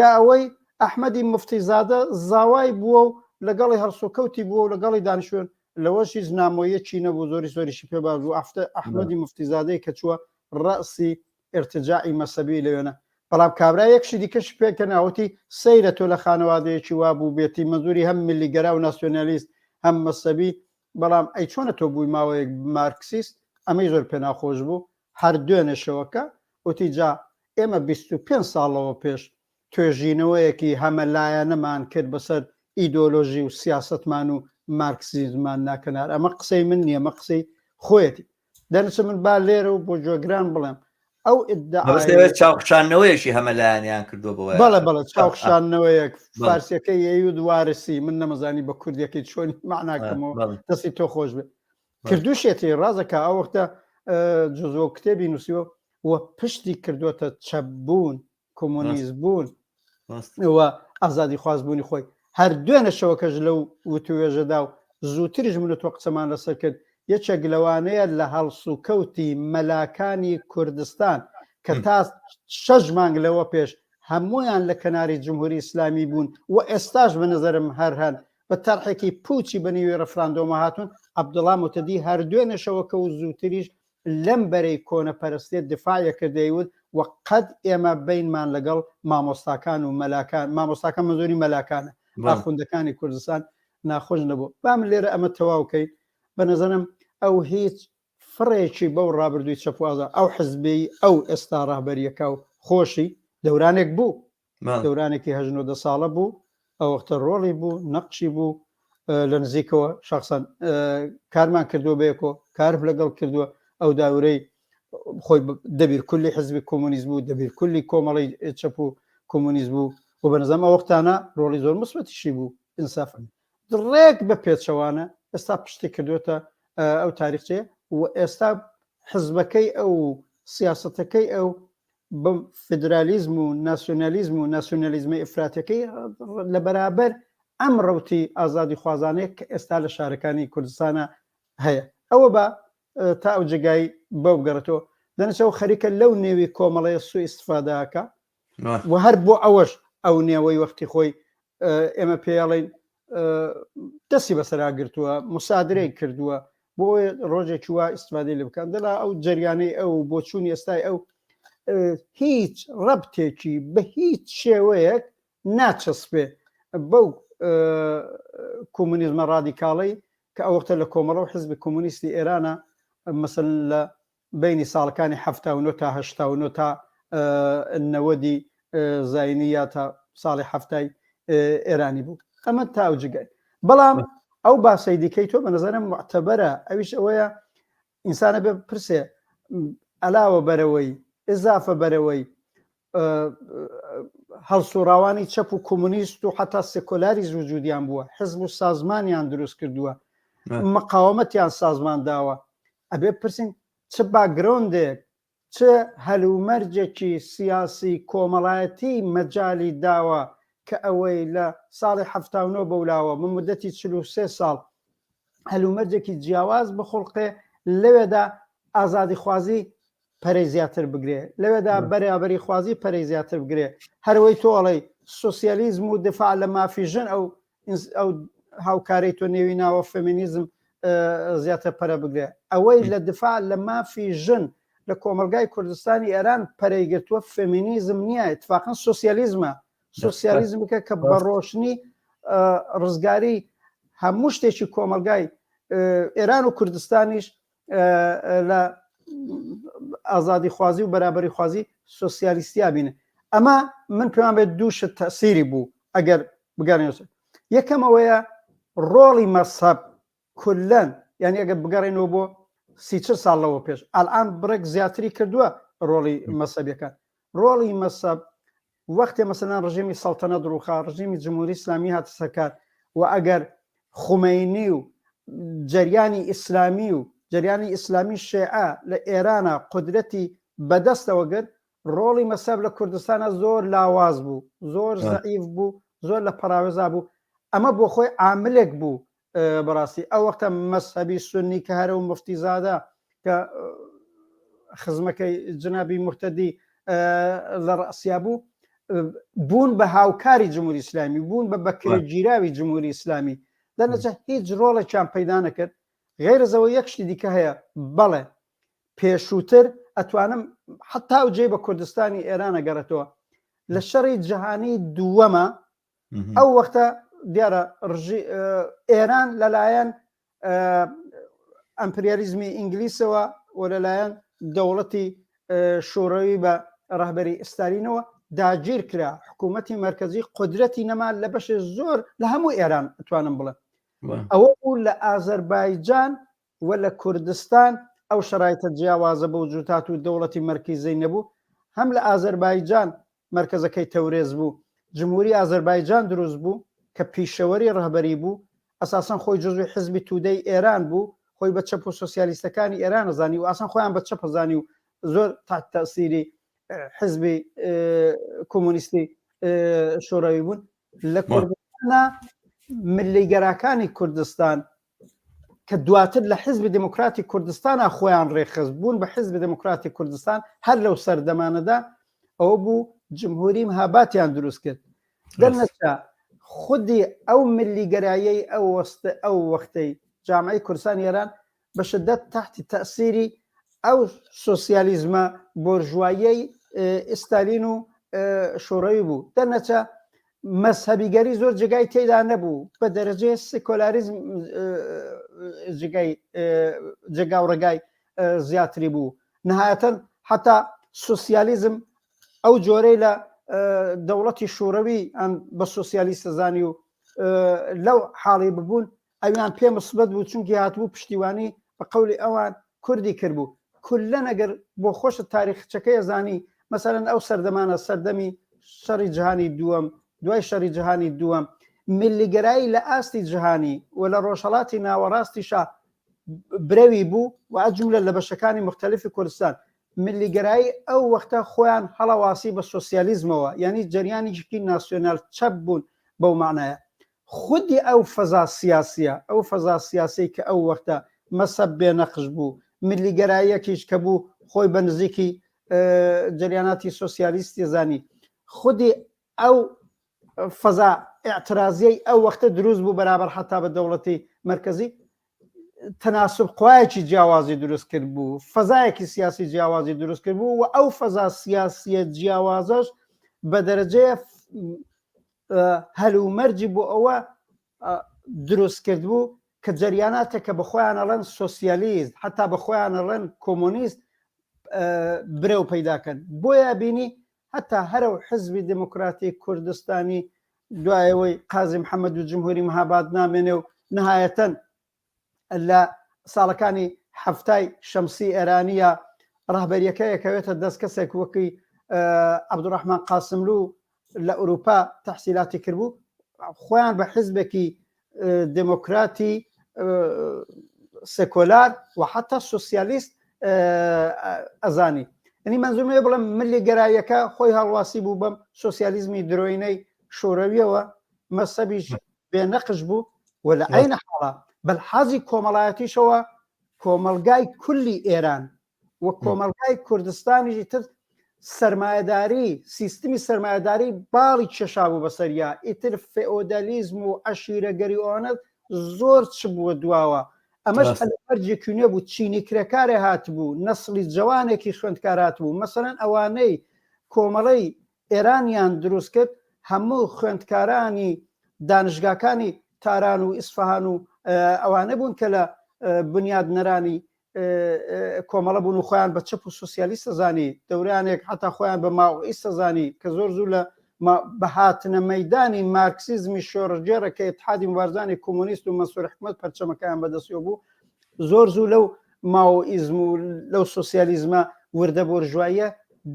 یا ئەوەی ئەحمەدی مفتیزادە زاوای بووە و لەگەڵی هەڵسوکەوتی بووە و لەگەڵی دانیشتوون لەوەش هیچ نامۆیەکی نەبوو زۆری زۆریشی پێ باش بوو ئەفتە ئەحمەدی مفتیزادەی کە چووە ڕەسی ئرتجاعی مەسەبی لەوێنە بەڵام کابرا یەکشی دیکەش پێکە ناوتی سەیرە تۆ لە خانەوادەیەکی وا بوو بێتی مەزوری هەم ملیگەرا و ناسیۆنالیست هەم مەسەبی بەڵام ئەی چۆنە تۆ بووی ماوەیەک مارکسیست ئەمەی زۆر پێناخۆش بوو هەر دوێنێ شەوەکە وتی جا ئێمە 25 ساڵەوە پێش توێژینەوەیەکی هەمەلایەنەمان کرد بەسەر ئیدۆلۆژی و سیاسەتمان و مارکسیزممان ناکەنار ئەمە قسەی من نییە ئەمە قسەی خۆیەتی دەنووسم من با لێرە و بۆ گوێگران بڵێم ئەو ئیدعای چاوخشاندنەوەیەکی هەمەلایەنیان کردووە بۆ بەڵێ بەڵێ چاوخشاندنەوەیەک فارسیەکەی یەیود وارسی من نەمەزانی بە کوردیەکەی چۆن معناکەمەوە دەستی تۆ خۆش بێ کردوشێتی ڕازەکە ئەو وەختە جزوە کتێبی نووسیوە و پشتی کردووەتە چەپبوون کۆمۆنیست بوون و ئازادی خوازبوونی خۆی هەر دوێنە شەوەکەش لەو وتوێژەدا و زووتریش من و تۆ قسەمان لەسەر کرد یەکێک لەوانەیە لە هەڵسوکەوتی مەلاکانی کوردستان کە تا شەش مانگ لەوە پێش هەمویان لە کەناری جمهوری ئیسلامی بوون و ئێستاش بە نظرم هەر هەن بە تەرحێکی پوچی بە نیوی ڕفراندۆمە هاتوون عەبدوڵا موتەدی هەر دوێنێ شەوەکە و زووتریش لەم بەرەی کۆنەپەرستیە دفاعیە کرد دەیوت و قەت ئێمە بەینمان لەگەڵ مامۆستاکان و مەلاکان مامۆستاکان مەزوری مەلاکانە ئاخوندەکانی کوردستان ناخۆش نەبوو با من لێرە ئەمە تەواو کەین بە نەزەرم ئەو هیچ فڕێکی بەو ڕابردووی چەپوازە ئەو حزبەی ئەو ئێستا ڕەهبەریەکە و خۆشی دەورانێک بوو دەورانێکی هەژ نۆدە ساڵە بوو ئەو وەختە ڕۆڵی بوو نەقشی بوو لە نزیکەوە شخصەن کارمان کردووە بەیەکۆ کارم لەگەڵ کردووە ئەو داورەی خۆی دەبیر کولی حزبی کۆمۆنیست بوو دەبیر کولی کۆمەڵی چەپ و کۆمۆنیست بوو و بە نظام ئەو وەختانە ڕۆڵی زۆر مثبەتیشی بوو ئینسافن ڕێک بە پێچەوانە ئێستا پشتی کردوێتە ئەو تاریخچەیە و ئێستا حزبەکەی ئەو سیاستەکەی ئەو بەم فیدرالیزم و ناسیۆنالیزم و ناسیۆنالیزمە ئیفراتیەکەی لە بەرابەر ئەم ڕەوتی ئازادیخوازانەیە کە ئێستا لە شارەکانی کوردستانە هەیە ئەوە بە تا ئەو جێگای بەو بگەڕێتەوە دەنەچەوە خەریکە لەو نێوی کۆمەڵەیە سوء ئیستفادەکە و هەر بۆ ئەوەش ئەو نێوەی وەختی خۆی ئێمە پێڵین دەستی بەسەرا گرتووە مسادرەی کردووە بۆ ڕۆژێکی وا ئیسفادەی لێ بکەن دەلا ئەو جەریانەی ئەو بۆچوونی ئێستای ئەو هیچ ڕەبتێکی بە هیچ شێوەیەک ناچەسپێ بەو کۆمونیزمە ڕادیکاڵی کە ئەو وەختە لە کۆمەڵە و حزبی کۆمۆنیستی ئێرانە مەسەلەن لە بەینی ساڵەکانی 79 تا 89 تا نەوەدی زینی یا تا ساڵی هەفتای ئێرانی بوو ئەمە تا ئەو جگای بەڵام ئەو باسەی دیکەی تۆ بە نظرم معتەبەرە ئەویش ئەوەیە ئینسانە بێ پرسێ علاوە بەرەوەی ئزافە بەرەوەی هەڵسوڕاوانی چەپ و کۆمۆنیست و حتا سکۆلاریز وجودیان بووە حزب و سازمانیان دروست کردووە مقاومەتیان سازمان داوە ئەبێ پرسین چ باگرۆندێک چ هەلومەرجێکی سیاسی کۆمەڵایەتی مەجالی داوە کە ئەوەی لە ساڵی 79 بەولاوە بە مدەتی 43 ساڵ هەلومەرجێکی جیاواز بخوڵقێ لەوێدا ئازادیخوازی پەرەی زیاتر بگرێ لەوێدا بەرابەری خوازی پەرەی زیاتر بگرێ هەروەی تۆ ئەڵێی سوسیالیزم و دفاع لە مافی ژن ئەو ئەو هاوکارەی تۆ نێوی ناوە فێمینیزم زیاتر پەرە بگرێ ئەوەی لە دفاع لە مافی ژن لە کۆمەلگای کوردستانی ئێران پەرەی گرتووە فێمینیزم نییە اتفاقا سوسیالیزمە سوسیالیزمکە کە بە ڕۆشنی ڕزگاری هەموو شتێکی کۆمەلگای ئێران و کوردستانیش لە ئازادی خوازی و بەرابەری خوازی سوسیالیستیا بینن ئەمە من پێیان بێت دوو شت تەسیری بوو ئەگەر بگەڕێنەوە یەکەم ئەوەیە ڕۆڵی مەسەب کولەن یعنی ئەگەر بگەڕێنەوە بۆ سی ساڵ لەوە پێش ئەلان بڕێک زیاتری کردووە ڕۆڵی مەسەبەکان ڕۆڵی مەسەب وەختێ مەسەلەن ڕژێمی سەڵتەنەت ڕووخا، ڕژێمی جمهوری ئیسلامی هاتە سەر کار و ئەگەر خومەینی و جەریانی ئیسلامی و جەریانی ئیسلامی شێعە لە ئێرانە قودرەتی بەدەستەوە گرت، ڕۆڵی مەسەب لە کوردستانە زۆر لاواز بوو، زۆر زەعیف بوو، زۆر لە پەراوێزا بوو. ئەمە بۆ خۆی عاملێک بوو بەڕاستی ئەو وەختە مەزهەبی سوننی کە هەرە و موفتیزادە کە خزمەکەی جنابی موهتەدی لە ڕەسیا بوو بوون بە هاوکاری جمهوری ئیسلامی بوون بە بەکرێگیراوی جمهوری ئیسلامی دەنەچە هیچ ڕۆڵێکیان پەیدا نەکرد غێرەزەوە یەک شتی دیکە هەیە بەڵێ پێشووتر ئەتوانم حتا و جێ بە کوردستانی ئێران ئەگەڕێتەوە لە شەڕی جیهانی دووەمە ئەو وەختە دیارە ئێران لەلایەن ئەمپریالیزمی ئینگلیسەوە و لەلایەن دەوڵەتی شۆڕەوی بە ڕەهبەری ئستالینەوە داگیر کرا حکوومەتی مرکزی قدرەتی نەما لە بەشێ زۆر لە هەموو ئێران ئەتوانم بڵێ ئەوە بوو لە ئازەربایجان و لە کوردستان ئەو شەرایتە جیاوازە بە وجود هات و دەوڵەتی مەرکیزەی نەبوو هەم لە ئازەربایجان مەرکەزەکەی تەورێز بوو جمهوری ئازەربایجان دروست بوو کە پیشەوەری ڕەهبەری بوو ئەساسەن خۆی جزوی حزبی تودەی ئێران بوو خۆی بە چەپ و سۆسیالیستەکانی ئێران ئەزانی و ئاسان خۆیان بە چەپ ئەزانی و زۆر تحت تەسیری حزبی کۆمۆنیستی شۆڕەوی بوون لە کوردستانە ملیگەراکانی کوردستان کە دواتر لە حزبی دموکراتی کوردستانە خۆیان ڕێکخست بوون بە حزبی دموکراتی کوردستان هەر لەو سەردەمانەدا ئەوە بوو جمهوری مهاباتیان دروست کرد دەرنەچە خودی ئەو ملیگەرایەی ئەو وەستە ئەو وەختەی جامعی کوردستان ئێران بە شدت تحتی تەسیری ئەو سۆسیالیزمە بۆرژواییەی ئیستالین و شۆڕەوی بوو دەرنەچە مەزهەبیگەری زۆر جێگای تێدا نەبوو بە دەرەجەی سیکۆلاریزم جێگای جێگا و ڕێگای زیاتری بوو نهایەتەن حتا سوسیالیزم ئەو جۆرەی لە دەوڵەتی شوڕەوی ئەم بە سوسیالیستە زانی و لەو حاڵی ببوون ئەویان پێ مسبەت بوو چونکی هاتبوو پشتیوانی بە قەولی ئەوان کوردی کردبوو کولەن ئەگەر بۆ خۆشت تاریخچەکەی ئەزانی مەسەلەن ئەو سەردەمانە سەردەمی شەڕی جهانی دووەم دوای شەڕی جهانی دووەم میللیگەرایی لە ئاستی جهانی و لە ڕۆژهەڵاتی ناوەڕاستیشا برەوی بوو و ئەجملە لە بەشەکانی مختلفی کوردستان میللیگەرایی ئەو وەختە خۆیان هەڵەواسی بە سۆسیالیزمەوە یعنی جەریانێکی ناسیۆنال چەپ بوون بەو معنایە خودی ئەو فەزا سیاسیە، ئەو فەزا سیاسیەی کە ئەو وەختە مەزهەب بێ نەقش بوو، میللیگەراییەکیش کە بوو خۆی بە نزیکی جەریاناتی سۆسیالیستی زانی، خودی ئەو فەزا ئیعترازیەی ئەو وەختە دروست بوو بەرابەر حەتا بە دەوڵەتی مەرکەزی، تەناسوب قوایەکی جیاوازی دروست کرد بوو، فەزایەکی سیاسی جیاوازی دروست کرد بوو و ئەو فەزا سیاسیە جیاوازەش بە دەرەجەیە هەلومەرجی بۆ ئەوە دروست کرد بوو کە جەریاناتێک کە بە خۆیان ئەڵێن سۆسیالیست حتا بە خۆیان ئەڵێن کۆمۆنیست برەو پەیداکەن بۆیە بینی هەتا هەرە و حزبی دموکراتی کوردستانی دوایەوەی قازی محەممەد و جمهوری مهاباد نامێنێ و نهایەتەن لە ساڵەکانی حەفتای شەمسی ئێرانیە ڕەهبەریەکە یەکەوێتە دەست کەسێک وەکی عەبدوڕەحمان قاسملو لە ئەوروپا تەحسیلاتی کردبوو خۆیان بە حزبێکی دموکراتی سێکۆلار و حتا سوسیالیست ئەزانی ئەنی منزومێ بڵم ملی گەرایەکە خۆی هەڵواسی بوو بەم سوسیالیزمی درۆینەی شۆرەویەوە مەسەبیش بێ نەقش بوو و لە عەینە حاڵا بە لحازی کۆمەڵایەتیشەوە کۆمەڵگای کولی ئێران و کۆمەڵگای کوردستانیشی تر سرمایەداری سیستمی سرمایەداری باڵی کێشابوو بەسەریا ئیتر فئۆدالیزم و عەشیرەگەری ئەوانە زۆر چ بووە دواوە ئەمەش هەلومەرجێکی نوێ بوو چینی کرێکارێ هاتبوو نەسڵی جەوانێکی خوێندکار هاتبوو مەسەلەن ئەوانەی کۆمەڵەی ئێرانیان دروست کرد، هەموو خوێندکارانی دانشگاکانی تاران و ئیسفەهان و ئەوانە بوون کە لە بنیادنەرانی کۆمەڵە بوون و خۆیان بە چەپ و سوسیالیستە زانی دەورانێک حتا خۆیان بە ماوئیستە زانی کە زۆر زوو لە بە هاتنە مەدانی مارکسیزمی شۆڕشگێڕە کە اتحادی مبارزانی کۆمۆنیست و مەنسوور حکمەت پەرچەمەکەیان بەدەستەوە بوو. زۆر زوو لەو ماوئیزم و لەو سوسیالیزمە وردە بۆرژواییە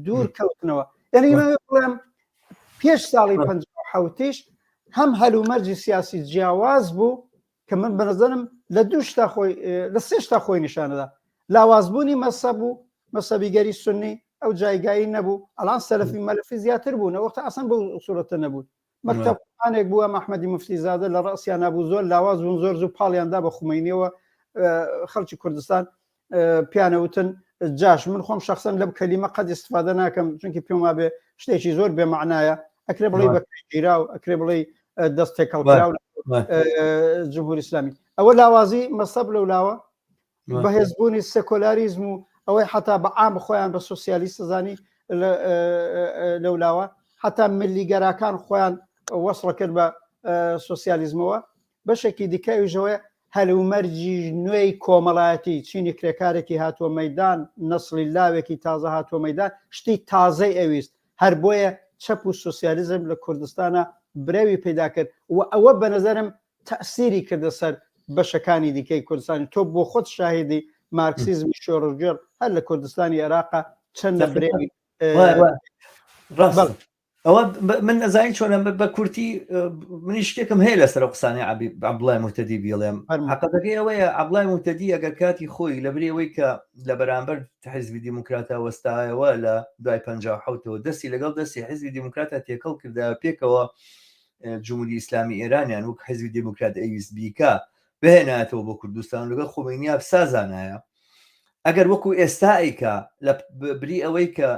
دوور کەوتنەوە. یعنی بڵێم پێش ساڵی حوتیش هەم هەلومەرجی سیاسی جیاواز بوو کە من بەنظرم لە دوو شتا خۆی لە سێ شتا خۆی نیشانەدا لاوازبوونی مەسەب و مەسەبیگەری سنی ئەو جایگایی نەبوو ئەڵان سەلفی مەلفی زیاتر بوون وەختە ئەسان بۆ سوورەتە نەبوون مەکتەب قورئانێک بووە مەحمەدی موفتیزادە لە ڕەسیان نابوو زۆر لاواز بوون زۆر زوو پاڵیاندا بە خومەینیەوە خەڵکی کوردستان پیانەوتن جاش من خۆم شخصن لەم کەلیمە قەت استفادە ناکەم چونکی پێم وابێ شتێکی زۆر بێمەعنایە ئەکرێ بڵێ بە گیراو ئەکرێ بڵێ دەست تێکەڵکراو جمهوری ئیسلامی ئەوە لاوازی مەسەب لەو لاوە بەهێزبوونی سێکۆلاریزم و ئەوەی حتا بە عام خۆیان بە سوسیالیست زانی لەولاوە حتا ملیگەراکان خۆیان وەسڵە کرد بە سوسیالیزمەوە بەشێکی دیکە ئەویشەوەیە هەلومەرجی نوێی کۆمەڵایەتی چینی کرێکارێکی هاتووە مەدان نەسڵی لاوێکی تازە هاتووە مەدان شتی تازەی ئەویست هەر بۆیە چەپ و سوسیالیزم لە کوردستانە برەوی پەیدا کرد و ئەوە بە نظرم تەئسیری کردە سەر بەشەکانی دیکەی کوردستانی تۆ بۆ خۆت شاهیدی مارکسیزمی شۆڕشگێڕ هەر لە کوردستانی عێراقا چەندە برێوی ڕاست ئەوە من ئەزانی چۆنە بە کورتی منی شتێکم هەیە لەسەر قسانی عەبدوڵای موهتەدی بیڵێم حەقەکەی ئەوەیە عەبدوڵای موهتەدی ئەگەر کاتی خۆی لە بری ئەوەی کە لە بەرامبەر حزبی دیموکراتا وەستایەوە لە دوای 1970ەوە دەستی لەگەڵ دەستی حزبی دیموکراتا تێکەڵ کردا پێکەوە جمهوری ئیسلامی ئێرانیان وەک حزبی دیموکرات ئەویست بیکا بهێنایەتەوە بۆ کوردستان لەگەڵ خومەینیا بسازانایە ئەگەر وەکو ئێستا ئەیکا لە بری ئەوەی کە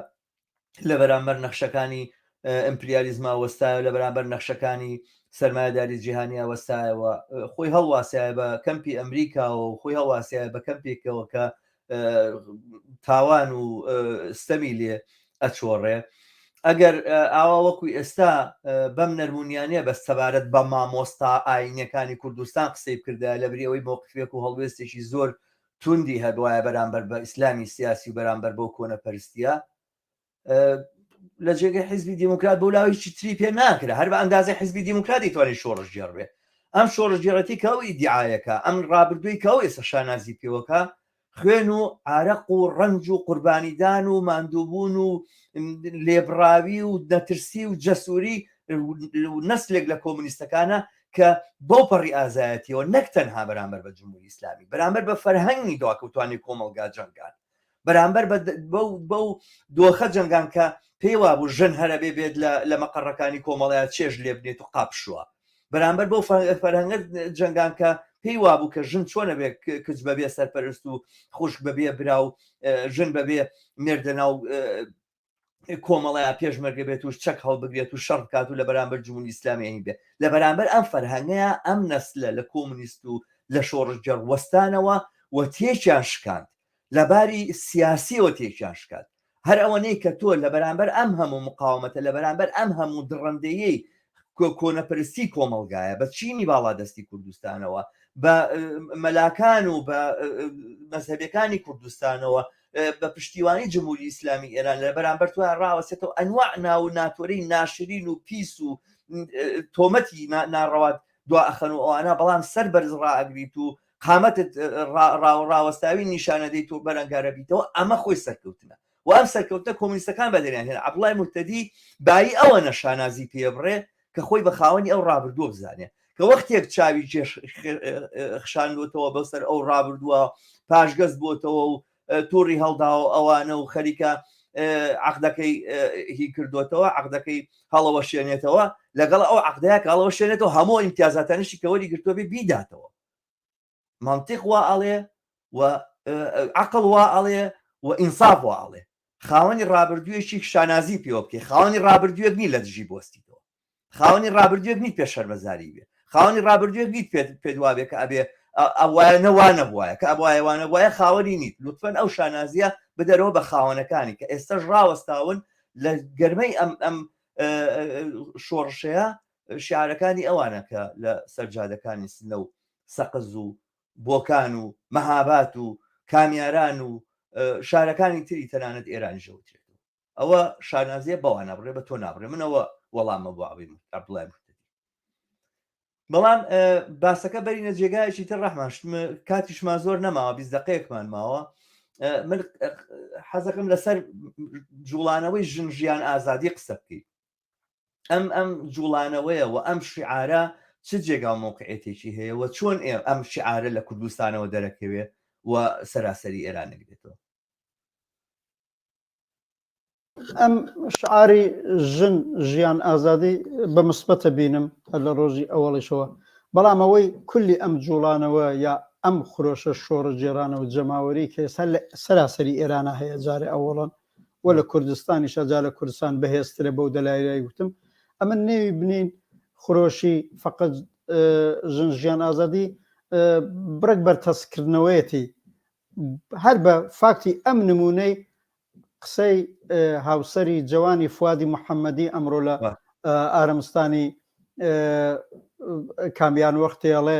لە بەرامبەر نەخشەکانی ئیمپریالیزما وەستایە لە بەرامبەر نەخشەکانی سەرمایەداری جیهانیا وەستایەوە خۆی هەڵواسایە بە کەمپی ئەمریکاوە و خۆی هەڵواسایە بە کەمپێکەوە کە تاوان و ستەمی لێ ئەچۆڕێ ئەگەر ئاوا وەکو ئێستا بەم نەرمونیانە بە سەبارەت بە مامۆستا ئاینەکانی کوردستان قسەی بکردا لە بری ئەوەی مۆقفێک و هەڵوێستێکی زۆر توندی هەبواە بەرامبەر بە ئیسلامی سیاسی و بەرامبەر بەو کۆنەپەرستیە لە جێگەی حیزبی دیموکرات بۆ لاوی هیچی تری پێ ناکرا هەر بە ئەندازەی حیزبی دیموکرات دەیتوانی شۆڕشگێڕ بێ ئەم شۆڕشگێڕەتی کە ئەو ئیدیعایەکە ئەم ڕابردووی کە ئەو ئێستا شانازی پێوەکە خوێن و عارەق و ڕەنج و قوربانیدان و ماندووبوون و لێبڕاوی و نەترسی و جەسووری نەسلێک لە کۆمونیستەکانە کە بەو پەڕی ئازایەتیەوە نەک تەنها بەرامبەر بە جمهوری ئیسلامی بەرامبەر بە فەرهەنگی دواکەوتوانی کۆمەڵگا جەنگان بەرامبەر بەو دۆخە جەنگان کە پێی وابوو ژن هەرەبێ بێت لە مەقەڕەکانی کۆمەڵەیە چێژ لێ بنێت و قاپشوە بەرامبەر بەو فەرهەنگە جەنگان کە پێی وابوو کە ژن چۆنە بێ کچ بەبێ سەرپەرست و خوشک بەبێ برا و ژن بەبێ مێردە ناو کۆمەڵەیە پێشمەرگە بێت و چەک هەڵبگرێت و شەڕ بکات و لە بەرامبەر جمهوری ئیسلامی بێ لە بەرامبەر ئەم فەرهەنگەیە ئەم نەسلە لە کۆمونیست و لە شۆڕشگێڕ وەستانەوە و تێکیان شکاند لە باری سیاسیەوە تێکیان شکات هەر ئەوەنەی کە تۆ لە بەرامبەر ئەم هەموو مقاومەتە لە بەرامبەر ئەم هەموو دڕندەیەی کۆنەپەرستی کۆمەڵگایە بە چینی باڵادەستی کوردستانەوە بە مەلاکان و بە مەزهەبەکانی کوردستانەوە بە پشتیوانی جمهوری ئیسلامی ئێران لە بەرامبەر تویان ڕاوەسێتەوە ئەنواع ناو و ناتۆرەی ناشرین و پیس و تۆمەتی ناڕەوات دوا ئەخەن و ئەوانە بەڵام سەر بەرز ڕائەگریت و قامەتت ڕاوەستاوی نیشانەدەیت و بەرەنگارە بیتەوە ئەمە خۆی سەرکەوتنە و ئەم سەرکەوتنە کۆمونیستەکان بەدەریان هێنا عەبدوڵای موهتەدی بایی ئەوە نەشانازی پێبڕێ کە خۆی بە خاوەنی ئەو ڕابردووە بزانێ کە وەختێک چاوی جێش خشاندوەتەوە بەسەر ئەو ڕابردووە پاشگەز بووتەوە و توڕی هەڵداوە ئەوانە و خەریکە عقدەکەی هی کردوتەوە عقدەکەی هەڵەوەشێنێتەوە لەگەڵ ئەو عقدەیە کە هەڵەوەشێنێتەوە هەموو ئیمتیازاتانیشی کە وەری گرتووە بێ بیداتەوە منطق وا ئەڵێ و عقل وا ئەڵێ و ئینساف وا ئەڵێ خاوەنی ڕابردوویەکی شانازی پێوە بکەی خاوەنی ڕابردوویەک نی لە دژی بۆستیتەوە خاوەنی ڕابردوویەک نیت پێ شەرمەزاری بێ خاوەنی ڕابردوویەک نیت پێت پێت وابێ کە ئەبێ ئەوایە نەوانە بواە کە ئەبواە وانە بواە خاوەنی نیت لوتفەن ئەو شانازیە بدەرەوە بە خاوەنەکانی کە ئێستاش ڕاوەستاون لە گەرمەی ئەم ئەم شۆڕشەیە شعارەکانی ئەوانە کە لە سەرجادەکانی سنە و سەقز و بۆکان و مەهابات و کامیاران و شارەکانی تری تەنانەت ئێرانیش ئەوترێتەوە ئەوە شانازیە بەوان نابڕێ بە تۆ نابڕێ منەوە وەڵامە بۆ عەبدوڵای موهتەدی. بەڵام باسەکە بەرینە جێگایەکی تر ڕەحمان کاتیشمان زۆر نەماوە 20 دقەیەکمان ماوە من حەزەکەم لەسەر جوڵانەوەی ژن ژیان ئازادی قسە بکەیت ئەم ئەم جوڵانەوەیە و ئەم شعارە چ جێگا و مۆقعێتێکی هەیە و چۆن ئەم شعارە لە کوردستانەوە دەرەکەوێ و سەراسەری ئێران نگرێتەوە ئەم شعاری ژن ژیان ئازادی بە مسبەتە بینم هەر لە ڕۆژی ئەوەڵیشەوە بەڵام ئەوەی کولی ئەم جوڵانەوە یا ئەم خرۆشە شۆڕشگێڕانە و جەماوەری کە ئێستا لە سەراسەری ئێرانە هەیە جارێ ئەوەڵەن و لە کوردستانیشە جا لە کوردستان بەهێزترە بەو دەلایلای وتم ئەمە نێوی بنین خرۆشی فقط ژن ژیان ئازادی بڕێک بەرتەسکردنەوەیەتی هەر بە فاکتی ئەم نمونەی قسەی هاوسەری جەوانی فوادی محەممەدی ئەمڕۆ لە ئارەمستانی کامیان وەختێڵێ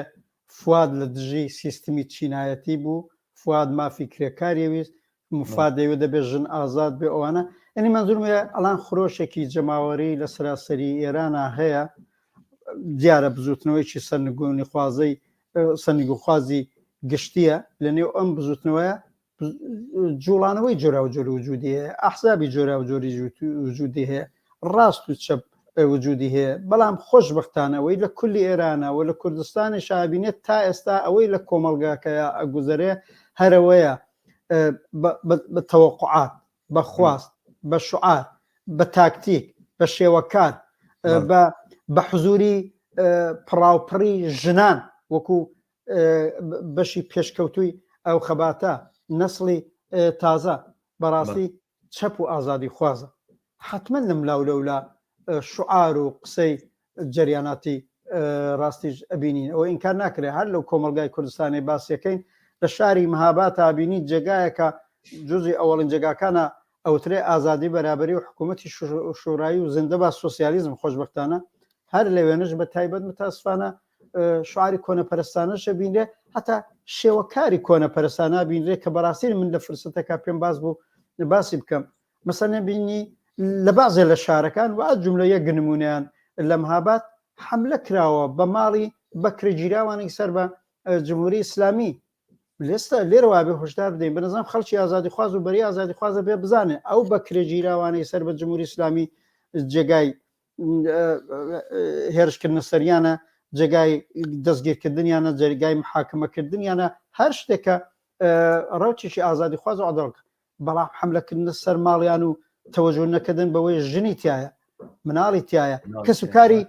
فواد لە دژی سیستمی چینایەتی بوو فواد مافی کرێکاری ویست مفاد دەیوە دەبێت ژن ئازاد بێ ئەوانە ئەنی منزورمەیە ئەڵان خرۆشێکی جەماوەری لە سەراسەری ئێرانە هەیە دیارە بزوتنەوەیکی سەرنگونی خوازەی سەرنگوخوازی گشتیە لە نێو ئەم بزوتنەوەیە جوڵانەوەی جۆراوجۆر وجودی هەیە ئەحزابی جۆراوجۆری وجودی هەیە ڕاست و چەپ وجودی هەیە بەڵام خۆشببختانەوەی لە کولی ئێرانە و لە کوردستانی شابینێت تا ئێستا ئەوەی لە کۆمەڵگاکەیا ئەگوزەرێ هەرەوەیە بە تەوەقعات بە خواست بە شعار بە تاکتیک بە شێوەکار بە حزوری پڕاوپڕی ژنان وەکو بەشی پێشکەوتووی ئەو خەباتە نەسڵی تازە بەڕاستی چەپ و ئازادی خوازە حتمما لەم لاو لەولا شعار و قسەی جەریاناتی ڕاستیش ئەبینین ئەوە ئینکار ناکرێت هەر لەو کۆمەلگای کوردستانی باسیەکەین لە شاری مهابات بینی جێگایەکە جزی ئەوەڵین جێگاکانە ئەوترێ ئازادی بەرابەری و حکوومەتی شورایی و زیندە با سوسیالیزم خۆشببختانە هەر لەوێنش بە تایبەت متاسفانە شعاری کۆنەپەرستانەش بینرێ هەتا شێوەکاری کۆنەپەرستانە بینرێ کە بەڕاستی من لە فرسەتەکە پێم باس بوو باسی بکەم مەسەنە بینی لە بازێ لە شارەکان و جملە یەک نمونیان لە مهابات حملە کراوە بە ماڵی بەکرێگیراوانی سەر بە جمهوری ئیسلامی لێستا لێرەوە بێ هۆشدار بدەین بەنظام خەڵکی ئازادیخواز و بەری ئازادیخوازە بێ بزانێ ئەو بەکرێگیراوانەی سەر بە جمهوری ئیسلامی جێگای هێرشکردنە سەریانە جێگای دەستگیرکردنیانە جێگای محاکمەکردنیانە هەر شتێکە ڕەوتێکی ئازادیخواز و عدڵکە بەڵام حملەکردنە سەر ماڵیان و تەوەجۆ نەکردن بەوەی ژنی تایە مناڵی تایە کەس و کاری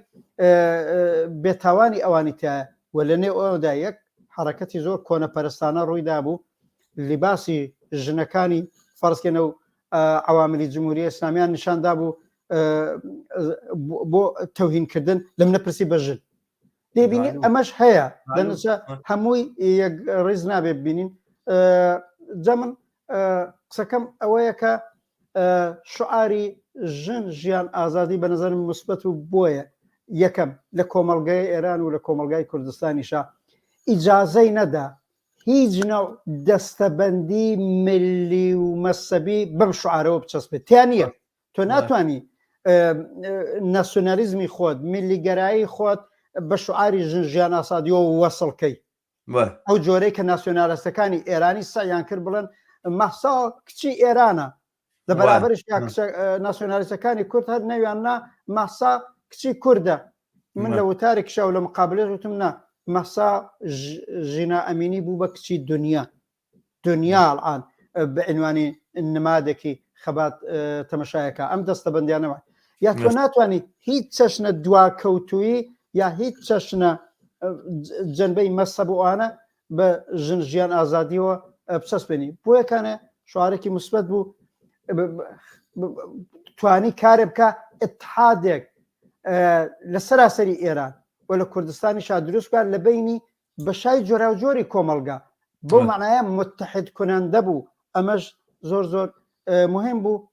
بێتاوانی ئەوانی تایە و لە نێو ئەودا یەک حرەکەتی زۆر کۆنەپەرستانە ڕوویدا بوو لیباسی ژنەکانی فەرزکەنە و عواملی جمهوری ئیسلامیان نیشان دابوو بۆ تەوهینکردن لەم نەپرسی بە ژن دەبینی ئەمەش هەیە دەنەچە هەمووی یەک ڕیز نابێ ببینین جا من قسەکەم ئەوەیە کە شعاری ژن ژیان ئازادی بە نظرم مثبت و بۆیە یەکەم لە کۆمەلگای ئێران و لە کۆمەلگای کوردستانیشا ئیجازەی نەدا هیچ نەوع دەستەبەندی ملی و مەسەبی بەم شعارەوە بچەسپێت تیا نییە تۆ ناتوانی ناسیۆنالیزمی خۆت میلیگەرایی خۆت بە شعاری ژن ژیان ئاسادیەوە وەسڵکەی ئەو جۆرەی کە ناسیۆنالستەکانی ئێرانی سەیان کرد بڵێن مەحسا کچی ئێرانە لە بەرابەرش ناسیۆنالیستەکانی کورد هەر نەویان نا مەحسا کچی کوردە من لە وتارێک شاو لە مقابلێت وتم نا مەحسا ژینا ئەمینی بوو بە کچی دنیا دنیا الان بە عنوانی نمادێکی خەبات تەمەشایەکە ئەم دەستەبندیانەوە یا تۆ ناتوانانی هیچ چەشنە دواکەوتویی یا هیچ چەشنە جنبەی مەسەب و ئەوانە بە ژن ژیان ئازادیەوە بچەسپێنی بۆیەکانە شعارێکی مثبت بوو توانی کارێ بکە اتحادێک لە سەراسەری ئێران و لە کوردستانی شا دروست بکات لە بینی بەشای جۆراوجۆری کۆمەڵگا بەو معنایە متحد کنەندە بوو ئەمەش زۆر زۆر مهم بوو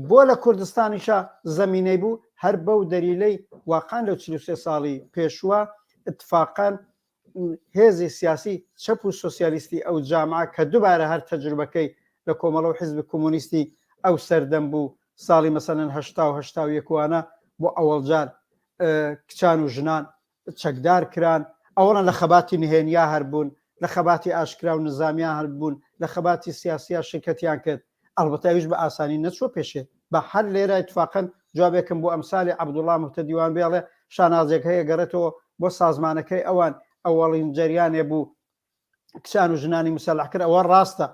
بۆ لە کوردستانیشا زەمینەی بوو هەر بەو دەلیلەی واقعا لەو 43 ساڵی پێشووە اتفاقا هێزی سیاسی چەپ و سۆسیالیستی ئەو جامعە کە دووبارە هەر تەجروبەکەی لە کۆمەڵە و حزب کۆمۆنیستی ئەو سەردەم بوو ساڵی مەسەلەن هەشتا و هەشتا و یەکوانە بۆ ئەوەڵجار کچان و ژنان. چەکدار کران، ئەوەڵەن لە خەباتی نهێنیا هەر بوون، لە خەباتی ئاشکرا و نزامیا هەر بوون، لە خەباتی سیاسیا شرکەتیان کرد، ئەڵبەتە ئەویش بە ئاسانی نەچووە پێشێ، با هەر لێرە ئیتفاقەن جوابێکم بۆ ئەمسالی عەبدوڵڵا موهتەدیوان بێ ئەڵێ شانازێک هەیە گەڕێتەوە بۆ سازمانەکەی ئەوان ئەوەڵین جەریانێ بوو کچان و ژنانی مسەلح کرد ئەوە ڕاستە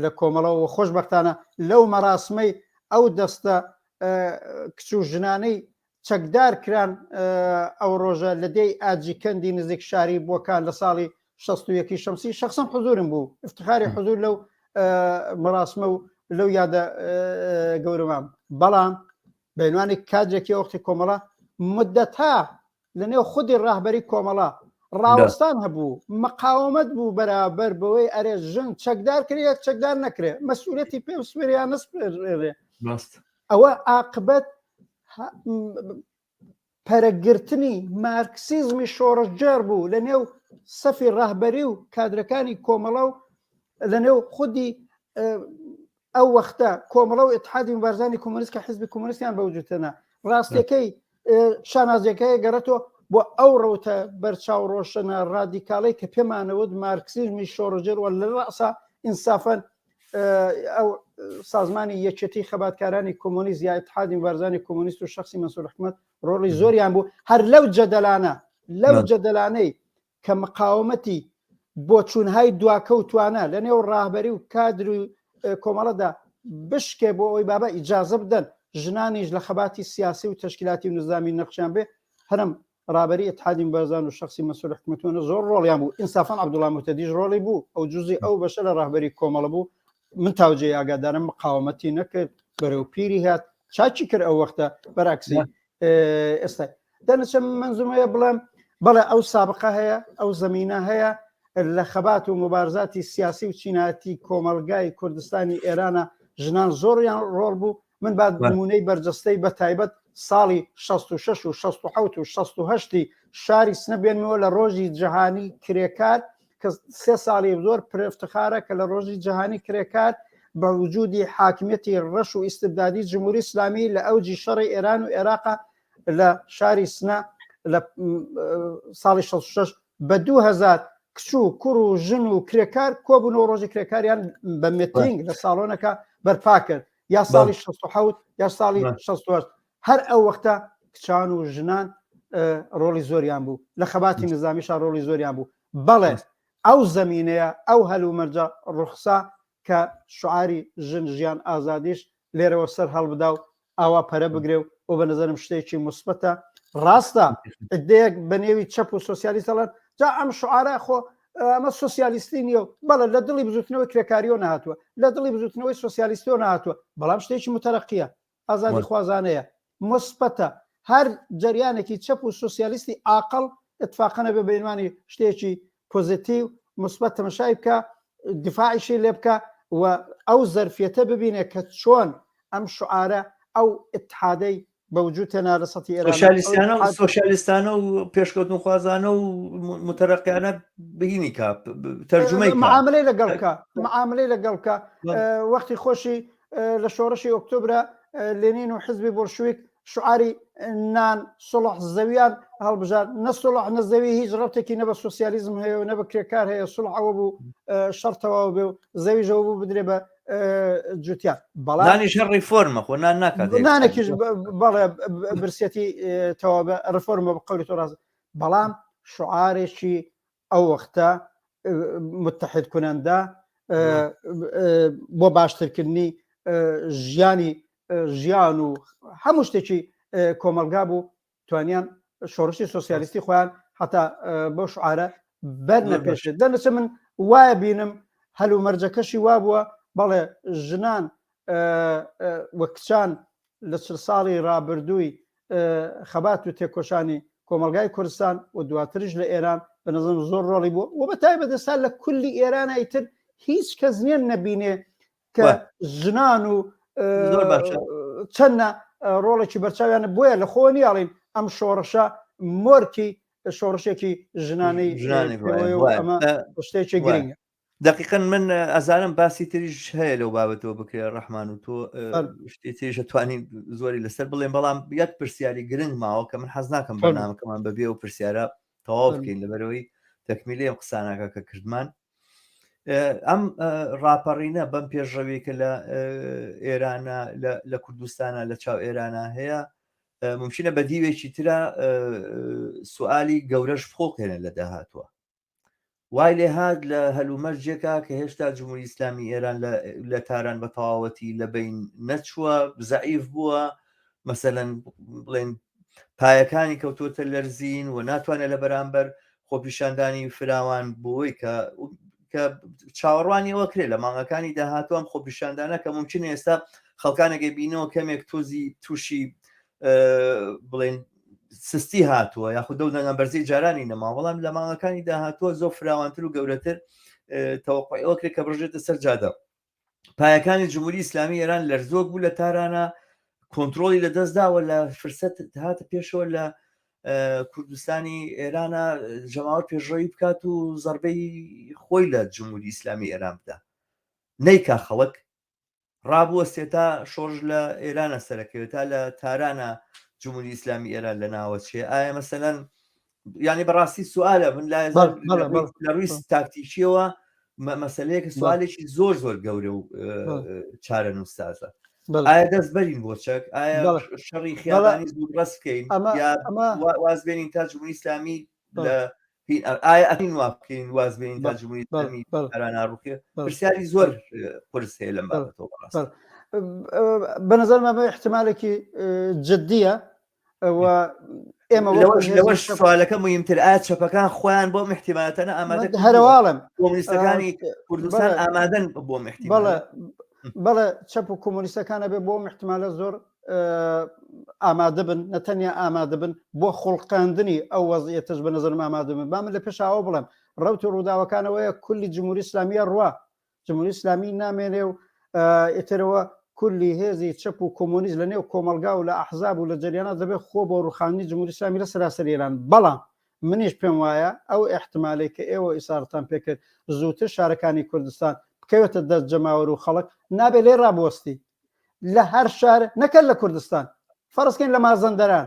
لە کۆمەڵەوە خۆشببختانە لەو مەراسمەی ئەو دەستە کچ و ژنانەی چەکدار کران ئەو ڕۆژە لە دێی ئاجیکەندی نزیک شاری بۆکان لە ساڵی 61 شەمسی شخصم حزورم بوو افتخاری حزور لەو مەراسمە و لەو یادە گەورەمام بەڵام بەینوانی کادرێکی وەختی کۆمەڵە مدەتا لە نێو خودی ڕاهبەری کۆمەڵە ڕاوەستان هەبوو مقاومەت بوو بەرابەر بەوەی ئەرێ ژن چەکدار کرێ یا چەکدار نەکرێ مەسئولەتی پێ بسپێرێ یا نەسپێرێ ئەوە عاقبەت پەرەگرتنی مارکسیزمی شۆڕشگێڕ بوو لە نێو سەفی ڕەهبەری و کادرەکانی کۆمەڵە و لە نێو خودی ئەو وەختە کۆمەڵە و ئتحادی مبارزانی کۆمۆنیست کە حزبی کۆمۆنیستیان بە وجودێنا ڕاستەکەی شانازیەکەی گەڕێتەوە بۆ ئەو ڕەوتە بەرچاو ڕۆشنە ڕادیکاڵی کە پێمانەوت مارکسیزمی شۆڕژێر وە لە ڕاسا ئینسافەن ئەو سازمانی یەکێتی خەباتکارانی کۆمۆنیست یا اتحادی مبارزانی کۆمۆنیست و شخصی مەنسوور حکومەت ڕۆڵی زۆریان بوو هەر لەو جەدەلانە لەو جەدەلانەی کە مقاومەتی بۆچوونهای دواکەوتوانە لە نێو ڕاهبەری و کادر و کۆمەڵەدا بشکێ بۆ ئەوی بابا ئیجازە بدەن ژنانیش لە خەباتی سیاسی و تەشکیلاتی و نظامی نەخشیان بێ هەرم ڕابەری ئیتحادی مبارزان و شخصی مەسئول حکومەتوانە زۆر ڕۆڵیان بوو ئینسافەن عەبدوڵا موهتەدیش ڕۆڵی بوو ئەو جزی ئەو بەشە لە ڕەهبەری کۆمەڵە بوو من تاوجێ ئاگادارم مقاومەتی نەکرد بەرەو پیری هات چاکی کرد ئەو وەختە بەراکسی ئێستا دەنەچم منزومەیە بڵێم بەڵێ ئەو سابقە هەیە ئەو زمینە هەیە لە خەبات و مبارزاتی سیاسی و چینایەتی کۆمەڵگای کوردستانی ئێرانە ژنان زۆریان ڕۆڵ بوو من با نمونەی بەرجەستەی بە تایبەت ساڵی 66 و 67 و 68 شاری سنە بێنمەوە لە ڕۆژی جیهانی کرێکار کە سێ ساڵی زۆر پرفتخارە کە لە ڕۆژی جیهانی کرێکار بە وجودی حاکمیەتی ڕەش و ئیستبدادی جمهوری ئیسلامی لە ئەوجی شەڕی ئێران و عێراق لە شاری سنە لە ساڵی 66 بە 2000 کچ و کوڕ و ژن و کرێکار کۆبوونەوە ڕۆژی کرێکاریان بە متینگ لە ساڵۆنەکە بەرپا کرد یا ساڵی 67 یا ساڵی 68 هەر ئەو وەختە کچان و ژنان ڕۆڵی زۆریان بوو لە خەباتی نظامیشا ڕۆڵی زۆریان بوو بەڵێ ئەو زمینەیە ئەو هەلومەرجە ڕوخسا کە شعاری ژن ژیان ئازادیش لێرەوە سەر هەڵبدا و ئاوا پەرە بگرێ و بۆ بە نظرم شتێکی مثبەتە ڕاستە عدەیەک بە نێوی چەپ و سۆسیالیست دەڵێن جا ئەم شعارە خۆ ئەمە سۆسیالیستی نییە و بەڵێ لە دڵی بزوتنەوەی کرێکاریەوە نهاتووە لە دڵی بزوتنەوەی سۆسیالیستیەوە نهاتووە بەڵام شتێکی متەرەقیە ئازادی خوازانەیە مثبەتە هەر جەریانێکی چەپ و سۆسیالیستی ئاقڵ اتفاقەنە بێ بەینوانی شتێکی پۆزیتیو مثبەت تەمەشای بکە دفاعیشی لێ بکە و ئەو زەرفیەتە ببینێ کە چۆن ئەم شعارە ئەو اتحادەی بە وجود تێنا لە سەتی ئێران سۆسیالیستانە و سۆسیالیستانە و پێشکەوتنخوازانە و متەرەقیانە بهینی کا تەرجمەی معاملەی لەگەڵ بکە معاملەی لەگەڵ بکە وەختی خۆشی لە شۆڕشی ئۆکتۆبرا لێنین و حزبی بۆلشویک شعاری نان سڵح زەویان هەڵبژار نە سڵح نە زەوی هیچ ڕەتێکی نە بە سوسیالیزم هەیە و نە بە کرێکار هەیە سڵح ئەوە بوو شەڕ تەواو بێ و زەویشەوە بوو بدرێ بە جوتیار بەڵام نانیش هەر ڕیفۆرمە خۆ نان ناکات نانێکیش بەڵێ برسێتی تەواو بە ڕیفۆرمە بە قەولی تۆ ڕاست بەڵام شعارێکی ئەو وەختە متحد کننده بۆ باشترکردنی ژیانی ژیان و هەموو شتێکی کۆمەلگا بوو توانیان شۆڕشی سۆسیالیستی خۆیان حتا بۆ شعارە بەر نەپێشێت دەنەچە من وایە بینم هەلو مەرجەکەشی وا بووە بەڵێ ژنان وە کچان لە چل ساڵی ڕابردووی خەبات و تێکۆشانی کۆمەلگای کوردستان و دواترش لە ئێران بە نظرم زۆر ڕۆڵی بوو و بە تایبەت ئێستا لە کولی ئێران ئیتر هیچ کەس نییە نەبینێ کە ژنان و چەندە ڕۆڵێکی بەرچاویانە بۆیە لە خۆ نیاڵین ئەم شۆڕشە مۆرکی شۆڕشێکی ژنانەی ئەمە شتێکی گرنگە دقیقا من ئەزانم باسی تریش هەیە لەو بابەتەوە بکرێ ڕەحمان و تۆ شتی تریش توانین زۆری لەسەر بڵێن بەڵام یەک پرسیاری گرنگ ماوە کە من حەز ناکەم بەنامەکەمان بەبێ ئەو پرسیارە. تەواو بکەین لەبەرەوەی تەکمیلی ئەم قسانەکە کە کردمان ئەم ڕاپەڕینە بەم پێشڕەوی کە لە ئێرانە لە کوردستانە لە چاو ئێرانە هەیە ممکنە بە دیوێکی ترە سوالی گەورەش بخۆقێنە لە داهاتوە وای لێ هات لە هەلومەرجێکا کە هێشتا جمهوری ئیسلامی ئێران لە تاران بە تەواوەتی لە بین نەچووە زەعیف بووە مەسەلەن بڵێن پایەکانی کەوتووەتە لەرزین و ناتوانێت لە بەرامبەر خۆپیشاندانی فراوان بۆی کە کە چاوەڕوانی ئەوە کرێ لە مانگەکانی داهاتوام خۆپیشاندانە کە ممکنە ئێستا خەڵکانێکی بینەوە کەمێک تۆزی تووشی بڵێن سستی هاتووە یاخود دەو دەنگە بەرزی جارانی نەما بەڵام لە مانگەکانی داهاتووە زۆر فراوانتر و گەورەتر تەوەقعی ئەوە کرێت کە بڕژێتە سەر جادە پایەکانی جمهوری ئیسلامی ئێران لەرزۆک بوو لە تارانە کۆنتترۆلی لە دەست داوە لە فرسەت هاتە پێشەوە لە کوردستانی ئێرانە جەماوەر پێشڕەوی بکات و زەربەی خۆی لە جمهوری ئیسلامی ئێران بدا نیکا خەڵک ڕابوەستێ تا شۆڕش لە ئێرانە سەرەکەوێت تا لە تارانە جمهوری ئیسلامی ئێران لە ناوە چێ ئایا مەسەلەن یعنی بەڕاستی سوالە من لا لە ڕووی تاکتیکیەوە مەسلەیەکە سوالێکی زۆر زۆر گەورە و چارە نووسازە ئایا دەست بەرین بۆ چەک ئایا شەڕی خیابانی زوو ڕست بکەین واز بێنین تا جمهوری ئیسلامی لە ئایا ئەتین وا بکەین واز بێنین تا جمهوری ئیسلامی ئێران ناڕوخێ پرسیاری زۆر قورس هەیە لەم بابەتەوە بەڕاست بە نظرم ئەمە احتمالێکی جدیە و ئێمە لەوەش سوالەکە مهمتر ئایا چەپەکان خۆیان بۆ احتیمالاتەنە ئامادە هەرواڵم کۆمونیستەکانی کوردستان ئامادەن بۆ بەڵێ بەڵێ چەپ و کۆمۆنیستەکان ئەبێ بۆ احتمالە زۆر ئامادە بن نەتەنیا ئامادە بن بۆ خوڵقاندنی ئەو وەزیەتەش بە نظرم ئامادە بن با من لە پێشاوە بڵێم ڕەوتی ڕووداوەکانەوەیە کولی جمهوری ئیسلامیە ڕوا جمهوری ئیسلامی نامێنێ و ئیترەوە کولی هێزی چەپ و کۆمۆنیست لە نێو کۆمەلگا و لە ئەحزاب و لە جەریانات دەبێت خۆ بۆ ڕوخاندنی جمهوری ئیسلامی لە سەراسەر ئێران بەڵام منیش پێم وایە ئەو ئیحتمالەی کە ئێوە ئیسارەتان پێکرد زووتر شارەکانی کوردستان بکەوێتە دەست جەماوەر و خەڵک نابێ لێ ڕابوەستی لە هەر شار نەکەن لە کوردستان فەرزکەین لە مازەندەران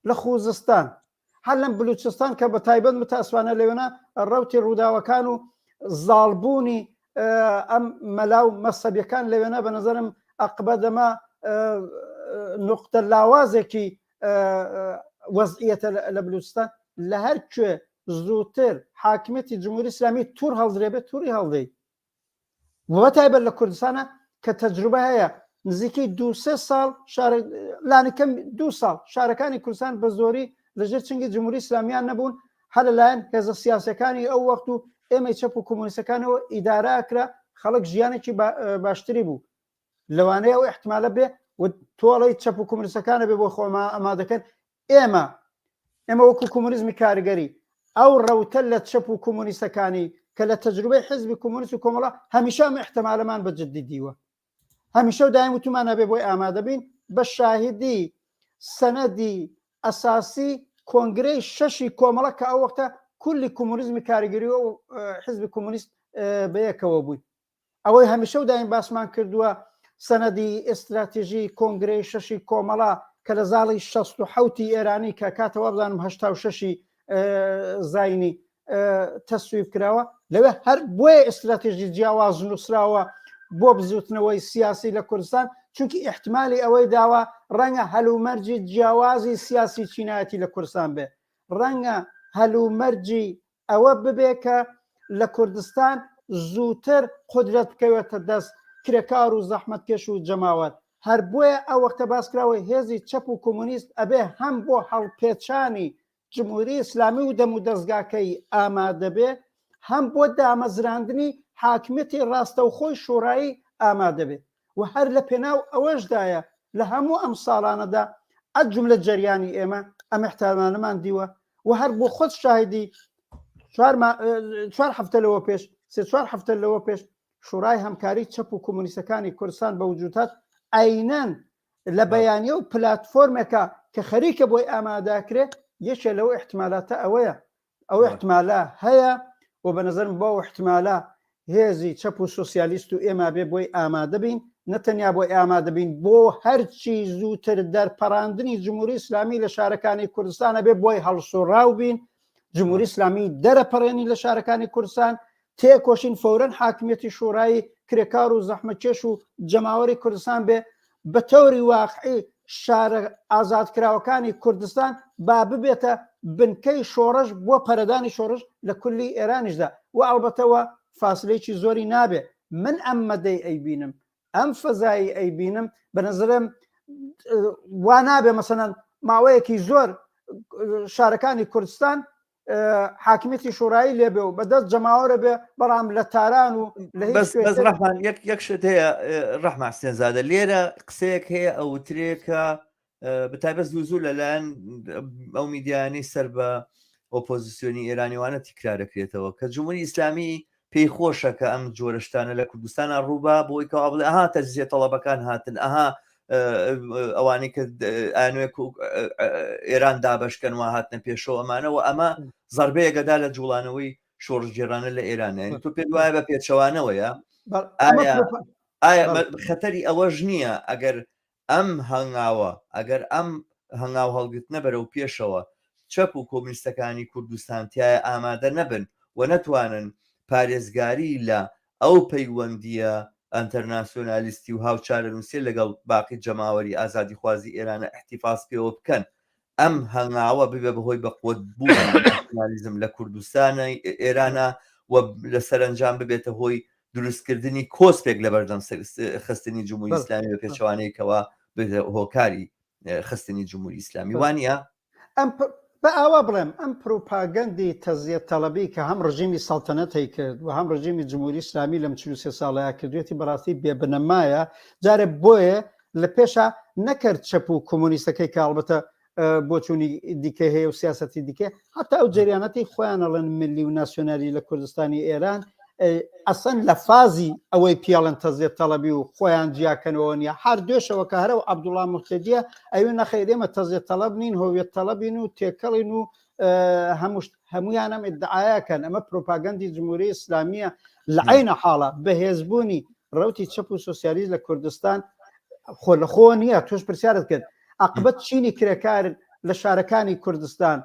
لە خوزستان هەر لەم بلوچستان کە بە تایبەت متاسفانە لەوێنە ڕوتی ڕووداوەکان و زاڵبوونی ئەم مەلا و مەسەبیەکان لەوێنە بە نظرم ئەقبە دەما نقطە لاوازێکی وەزعیەتە لە بلوچستان لە هەر کوێ زووتر حاکمیەتی جمهوری ئیسلامی تور هەڵدرێ بێت توری هەڵدەی بە تایبەت لە کوردستانە کە تەجروبە هەیە نزیکەی دو سێ ساڵ شار لانی کەم دو ساڵ شارەکانی کوردستان بە زۆری لەژێر چنگی جمهوری ئیسلامیان نەبوون هەر لەلایەن هێزە سیاسەکانی ئەو وەخت و ئێمەی چەپ و کۆمۆنیستەکانەوە ئیدارە کرا خەڵک ژیانێکی باشتری بوو لەوانەیە ئەو احتمالە بێ و تۆڵەی چەپ و کۆمۆنیستەکانە بێ بۆ خۆما ئامادەکەن ئێمە ئێمە وەکو کۆمۆنیزمی کارگەری ئەو ڕەوتە لە چەپ و کۆمۆنیستەکانی کە لە تەجروبەی حزبی کۆمۆنیست و کۆمەڵە هەمیشە ئەم احتمالەمان بە جدی دیوە هەمیشە و دایم وتومان هەبێ بۆی ئامادە بین بە شاهیدی سەنەدی ئەساسی کۆنگرەی شەشی کۆمەڵە کە ئەو وەختە کولی کۆمۆنیزمی کاریگەری و حزبی کۆمۆنیست بەیەکەوە بووین ئەوەی هەمیشە و دایم باسمان کردووە سەنەدی ئێستراتیژی کۆنگرەی شەشی کۆمەڵە کە لە زاڵی 16 ئێرانی کە کاتەوە بزانم 86 زینی تەسویب کراوە لەوێ هەر بۆیە ئێستراتیژی جیاواز نووسراوە بۆ بزوتنەوەی سیاسی لە کوردستان چونکی احتمالی ئەوەی داوە ڕەنگە هەلومەرجی جیاوازی سیاسی چینایەتی لە کوردستان بێ ڕەنگە هەلومەرجی ئەوە ببێ کە لە کوردستان زووتر قودرەت بکەوێتە دەست کرێکار و زەحمەتکێش و جەماوەر. هەر بۆیە ئەو وەختە باس کراوە هێزی چەپ و کۆمۆنیست ئەبێ هەم بۆ هەڵپێچانی جمهوری ئیسلامی و دەمودەزگاکەی ئامادە بێ، هەم بۆ دامەزراندنی حاکمیەتی ڕاستەوخۆی شۆڕایی ئامادە بێ و هەر لە پێناو ئەوەشدایە لە هەموو ئەم ساڵانەدا ئەجملە جەریانی ئێمە ئەم احتمالەمان دیوە و هەر بۆ خۆت شاهدی چوار هەفتە لەوە پێش سێ چوار هەفتە لەوە پێش شورای هەمکاری چەپ و کۆمۆنیستەکانی کوردستان بە وجودات عینەن لە بەیانیە و پلاتفۆرمێکە کە خەریکە بۆی ئاماداکرێ یەکێ لەو احتمالاتە ئەوەیە ئەو احتمالە هەیە و بە نظرم بۆ احتمالە هێزی چەپ و سوسیالیست و ئێمە بێ بۆی ئامادە بین نە تەنیا بۆی ئامادە بین بۆ هەرچی زووتر دەرپەڕاندنی جمهوری ئیسلامی لە شارەکانی کوردستانە بێ بۆی هەڵسوڕاو بین. جمهوری ئیسلامی دەرەپەڕێنین لە شارەکانی کوردستان، تێکۆشین فەورەن حاکمیەتی شوڕایی کرێکار و زەحمەتکێش و جەماوەری کوردستان بێ، بە تەوری واقعی شارە ئازادکراوەکانی کوردستان با ببێتە بنکەی شۆڕش بۆ پەرەدانی شۆڕش لە کولی ئێرانیشدا و ئەڵبەتەوە فاسلەیەکی زۆری نابێ من ئەم مەدەی ئەیبینم ئەم فەزایی ئەیبینم بە نظرم وا نابێ مەسەلەن ماوەیەکی زۆر شارەکانی کوردستان حاکمیەتی شورایی لێبێ و بەدەست جەماوەرە بێ بەڵام لە تاران و لە بەس بەس ڕەحمان یەک یەک شت هەیە ڕەحمان حسێنزادە لێرە قسەیەک هەیە ئەوترێ کە بەتایبەت زوو زوو لەلایەن ئەو میدیایانەی سەر بە ئۆپۆزیسیۆنی ئێرانیوانە تیکرار دەکرێتەوە کە جمهوری ئیسلامی پێی خۆشە کە ئەم جۆرە شتانە لە کوردستانە ڕووبا بۆی کەوا بڵێ ئەها تەجزیە تەڵەبەکان هاتن ئەها ئەوانەی کە ئەیانوێ ئێران دابەشکەن و هاتنە پێشەوە ئەمانەوە ئەمە زەربەیەکەدا لە جوڵانەوەی شۆڕشگێڕانە لە ئێران یعنی تۆ پێت وایە بە پێچەوانەوەیە ئایا ئایا خەتەری ئەوەش نییە ئەگەر ئەم هەنگاوە، ئەگەر ئەم هەنگاو هەڵگرتنە بەرەو پێشەوە چەپ و کۆمونیستەکانی کوردستان تیایا ئامادە نەبن و نەتوانن پارێزگاری لە ئەو پەیوەندییە ئەنتەرناسیۆنالیستی و هاوچارەنووسیە لەگەڵ باقی جەماوەری ئازادیخوازی ئێرانە ئیحتیفاز پێوە بکەن، ئەم هەنگاوە ببێ بە هۆی بەقوەت بوونی ناسیۆنالیزم لە کوردستانە ئێرانە و لە سەرەنجام ببێتە هۆی دروستکردنی کۆسپێک لە بەردەم خستنی جمهوری ئیسلامی بە پێچەوانەیەکەوە هۆکاری خستنی جمهوری ئیسلامی وانە؟ ئەم بە ئاوا بڵێم ئەم پروپاگەندی تەزیە تەڵەبی کە هەم ڕژیمی سەڵتەنەت هەی کرد و هەم ڕژیمی جمهوری ئیسلامی لەم 43 ساڵەیە کردوێتی بەڕاستی بێبنەمایە جارێ بۆیە لە پێشا نەکرد چەپ و کۆمۆنیستەکەی کە ئەڵبەتە بۆچوونی دیکە هەیە و سیاستی دیکە هەتا ئەو جریانەتی خۆیان ئەڵێن ملی و ناسیۆنالی لە کوردستانی ئێران ئەسەن لە فازی ئەوەی پیاڵن تەزیە تەڵەبی و خۆیان جیاکەنەوە نیە هەر دوێشەوە کە هەرە و عەبدوڵا موهتەدیە ئەوێ نەخەیر ئێمە تەزیە تەڵەب نین هۆویەت تەڵەبین و تێکەڵین و هەموو هەمویان ئەم ئیدعایەکەن ئەمە پروپاگەندی جمهوری ئیسلامیە لە عینە حاڵە بەهێزبوونی ڕوتی چەپ و سۆسیالیست لە کوردستان خۆ لە خۆ نییە تۆش پرسیارت کرد عقبەت چینی کرێکار لە شارەکانی کوردستان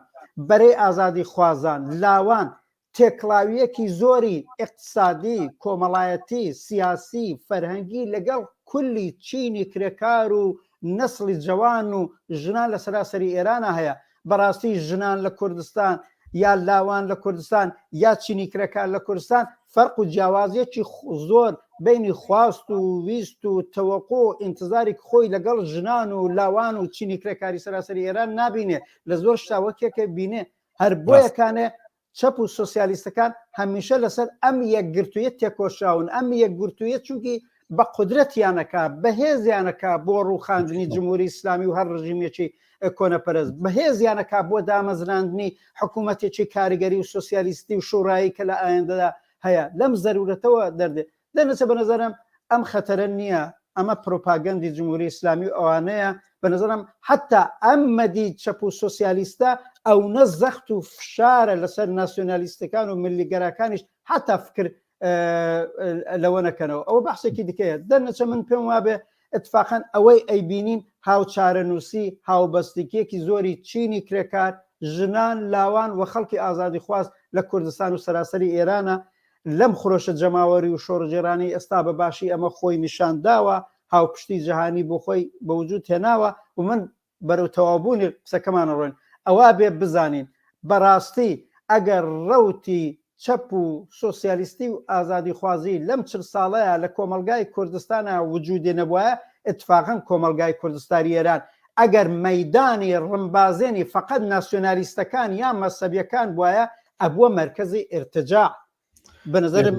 بەرەی ئازادی خوازان لاوان تێکڵاوییەکی زۆری ئیقتسادی، کۆمەڵایەتی، سیاسی، فەرهەنگی لەگەڵ کولی چینی کرێکار و نەسڵی جەوان و ژنان لە سەراسەری ئێرانا هەیە. بەڕاستی ژنان لە کوردستان یا لاوان لە کوردستان یا چینی کرێکار لە کوردستان فەرق و جیاوازییەکی زۆر بەینی خواست و ویست و تەوەقو و ئینتزاری خۆی لەگەڵ ژنان و لاوان و چینی کرێکاری سەراسەری ئێران نابینێ. لە زۆر شتا وەکێکە بینێ. هەر بۆیە کانێ چەپ و سۆسیالیستەکان هەمیشە لەسەر ئەم یەکگرتوویە تێکۆشاون، ئەم یەکگرتوویە چونکی بە قودرەتیانەکا، بەهێزیانەکا بۆ ڕووخاندنی جمهوری ئیسلامی و هەر ڕژیمێکی کۆنەپەرست، بەهێزیانەکا بۆ دامەزراندنی حکوومەتێکی کاریگەری و سۆسیالیستی و شوڕایی کە لە ئایندەدا هەیە. لەم زەرورەتەوە دەردێ. دەرنەچێ بە نەزەرم ئەم خەتەرە نییە، ئەمە پروپاگەندی جمهوری ئیسلامی و ئەوانەیە، بە نەزەرم حەتا ئەم مەدی چەپ و سۆسیالیستە ئەونە زەخت و فشارە لەسەر ناسیۆنالیستەکان و ملیگەراکانیش حەتا فکر لەوە نەکەنەوە ئەوە بەحسێکی دیکەیە دەرنەچە من پێم وابێ اتفاقا ئەوەی ئەیبینین هاوچارەنووسی هاوبەستگیەکی زۆری چینی کرێکار ژنان لاوان و خەڵکی ئازادیخواز لە کوردستان و سەراسەری ئێرانە لەم خرۆشە جەماوەری و شۆڕگێرانەی ئێستا بە باشی ئەمە خۆی نیشان داوە، هاوپشتی جەهانی بۆ خۆی بە وجود هێناوە و من بەرەو تەواوبوونی قسەکەمان ڕۆین ئەوا بێ بزانین بەڕاستی ئەگەر ڕەوتی چەپ و سۆسیالیستی و ئازادیخوازی لەم چل ساڵەیا لە کۆمەڵگای کوردستانا وجودێ نەبوایە ئیتفاقەن کۆمەڵگای کوردستاری ئێران ئەگەر مەیدانی ڕمبازێنی فەقەت ناسیۆنالیستەکان یا مەزهەبیەکان بوایە ئەبووە مەرکەزی ئیرتجاع بە نظرم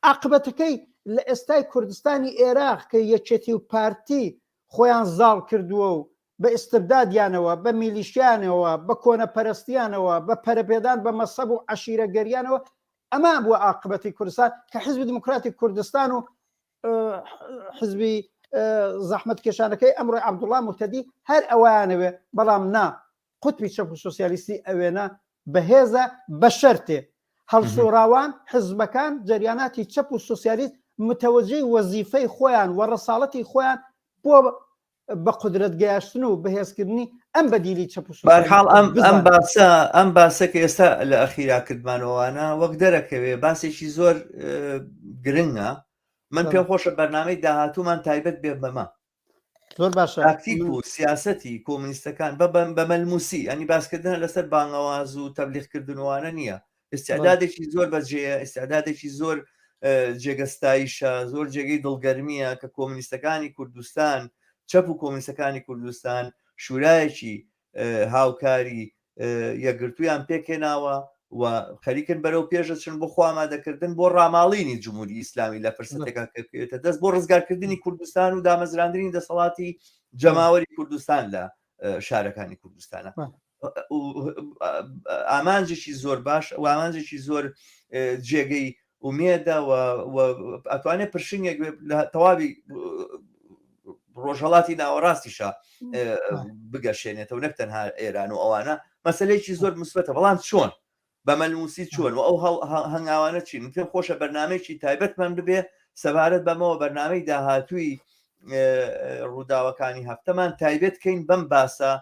عاقبەتەکەی لە ئێستای کوردستانی ئێراق کە یەکێتی و پارتی خۆیان زاڵ کردووە و بە ئیستبدادیانەوە بە میلیشیانەوە بە کۆنەپەرستیانەوە بە پەرەپێدان بە مەسەب و عەشیرەگەریانەوە ئەمە بووە عاقبەتی کوردستان کە حزبی دیموکراتی کوردستان و حزبی زەحمەت کێشانەکەی ئەمڕۆی عەبدوڵڵا موهتەدی هەر ئەویانەوێ بەڵام نا قوتبی چەپ و سۆسیالیستی ئەوێنە بەهێزە بە شەرتێ هەڵسوڕاوان حزبەکان جەریاناتی چەپ و سۆسیالیست متەوەجەی وەزیفەی خۆیان و ڕەساڵەتی خۆیان بۆ. بە قودرەت گەیاشتن و بەهێزکردنی ئەم بەدیلی چەپ و بەرحاڵ سۆسیالیستە ئەم ئەم بزانن. باسە ئەم باسە کە ئێستا لە ئەخیرا کردمانەوەوانە وەک دەرەکەوێ باسێکی زۆر گرنگە من بەڵێ. پێم خۆشە بەرنامەی داهاتوومان تایبەت بێ بەمە زۆر باشە تاکتیک من و سیاسەتی کۆمونیستەکان بە بە مەلموسی ینی باسکردنە لەسەر بانگەواز و تەبلیغکردنوانە نییە بەڵێ. ئیستعدادێکی زۆر بەجێیە ئیستعدادێکی زۆر جێگە ستایشە زۆر جێگەی دڵگەرمیە کە کۆمونیستەکانی کوردستان چەپ و کۆمونیستەکانی کوردستان شورایەکی هاوکاری یەکگرتوویان پێکهێناوە و خەریکن بەرەو پێشەچن بۆ خۆ ئامادەکردن بۆ ڕاماڵینی جمهوری ئیسلامی لە فرسەتێکا کە بکەوێتە دەست بۆ ڕزگارکردنی کوردستان و دامەزراندنی دەسەڵاتی جەماوەری کوردستان لە شارەکانی کوردستانە ئامانجێکی زۆر باش و ئامانجێکی زۆر جێگەی ئومێدە و ئەتوانێت پرشنگێک لە تەواوی ڕۆژهڵاتی ناوەڕاستیشە بگەشێنێتەوە نەک تەنها ئێران و ئەوانە مەسلەیەکی زۆر مسبەتە بەڵام چۆن بە مەلموسی چۆن و ئەو هەنگاوانە چین پێم خۆشە بەرنمەیەکی تایبەتمان ببێ سەبارەت بەمەوە بەرنمەی داهاتووی ڕووداوەکانی هەفتەمان تایبەت کەین بەم باسە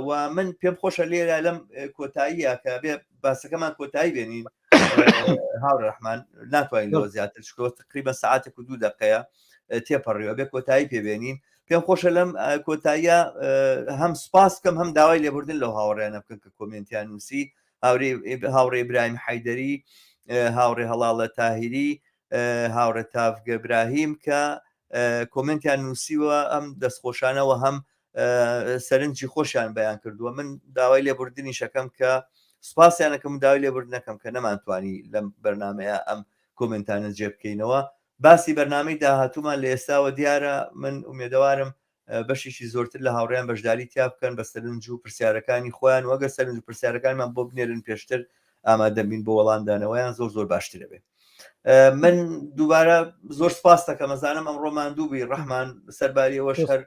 و من پێم خۆشە لێرە لەم کۆتاییە کە بێ باسەکەمان کۆتایی بێنین هاوڕەحمان ناتوانین لەوە زیاتر شکۆ تقریبا ساعتێک و دوو دقەیە تێپەڕیوە بێ کۆتایی پێبێنین پێم خۆشە لەم کۆتاییە هەم سپاس بکەم هەم داوای لێبوردن لەو هاوڕێیانە بکەم کە کۆمێنتیان نووسی هاوڕێ ئیبراهیم حەیدەری هاوڕێ هەڵاڵە تاهیری هاوڕێ تاڤگە براهیم کە کۆمنتیان نووسیوە ئەم دەستخۆشانەوە هەم سەرنجی خۆشیان بەیان کردووە من داوای لێبوردنی شەکەم کە سوپاسیانەکەم داوای لێبوردنەکەم کە نەمانتوانی لەم بەرنمەیە ئەم کۆمنتانە جێ بکەینەوە باسی بەرنامەی داهاتوومان لە ئێستاوە دیارە، من ئومێدەوارم بەشێکی زۆرتر لە هاوڕێیان بەشداری تیا بکەن بە سەرنج و پرسیارەکانی خۆیان و ئەگەر سەرنج و پرسیارەکانمان بۆ بنێرن پێشتر ئامادە بین بۆ وەڵامدانەوەیان زۆر زۆر باشترە بێ. من دووبارە زۆر سپاس دەکەم ئەزانم ئەمڕۆ ماندوو بووی ڕەحمان سەرباریەوەش هەر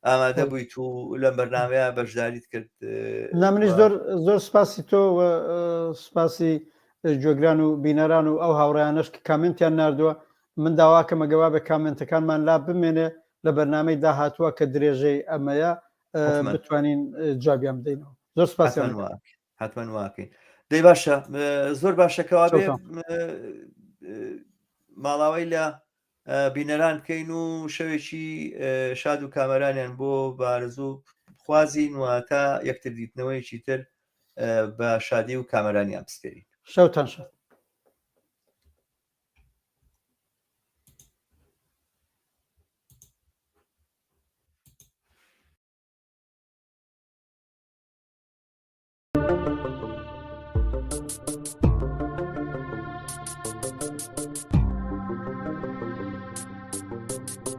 ئامادە بوویت و لەم بەرنامەیە بەشداریت کرد. نا منیش زۆر زۆر سپاسی تۆ و سپاسی گوێگران و بینەران و ئەو هاوڕێیانەش کە کامنتیان ناردووە من داواکەم ئەگەوا بە کامنتەکانمان لا بمێنێ لە بەرنامەی داهاتووە کە درێژەی ئەمەیە بتوانین جوابیان بدەینەوە زۆر سپاسیان حتمما واکەین دەی باشە زۆر باشەکەوا بێ ماڵاوەی لە بینەران بکەین و شەوێکی شاد و کامەرانیان بۆ بارزوو خوازین و تا یەکتر دیتنەوەیەکی تر بە شادی و کامەرانیان بسپێرین. شەوتان شاد.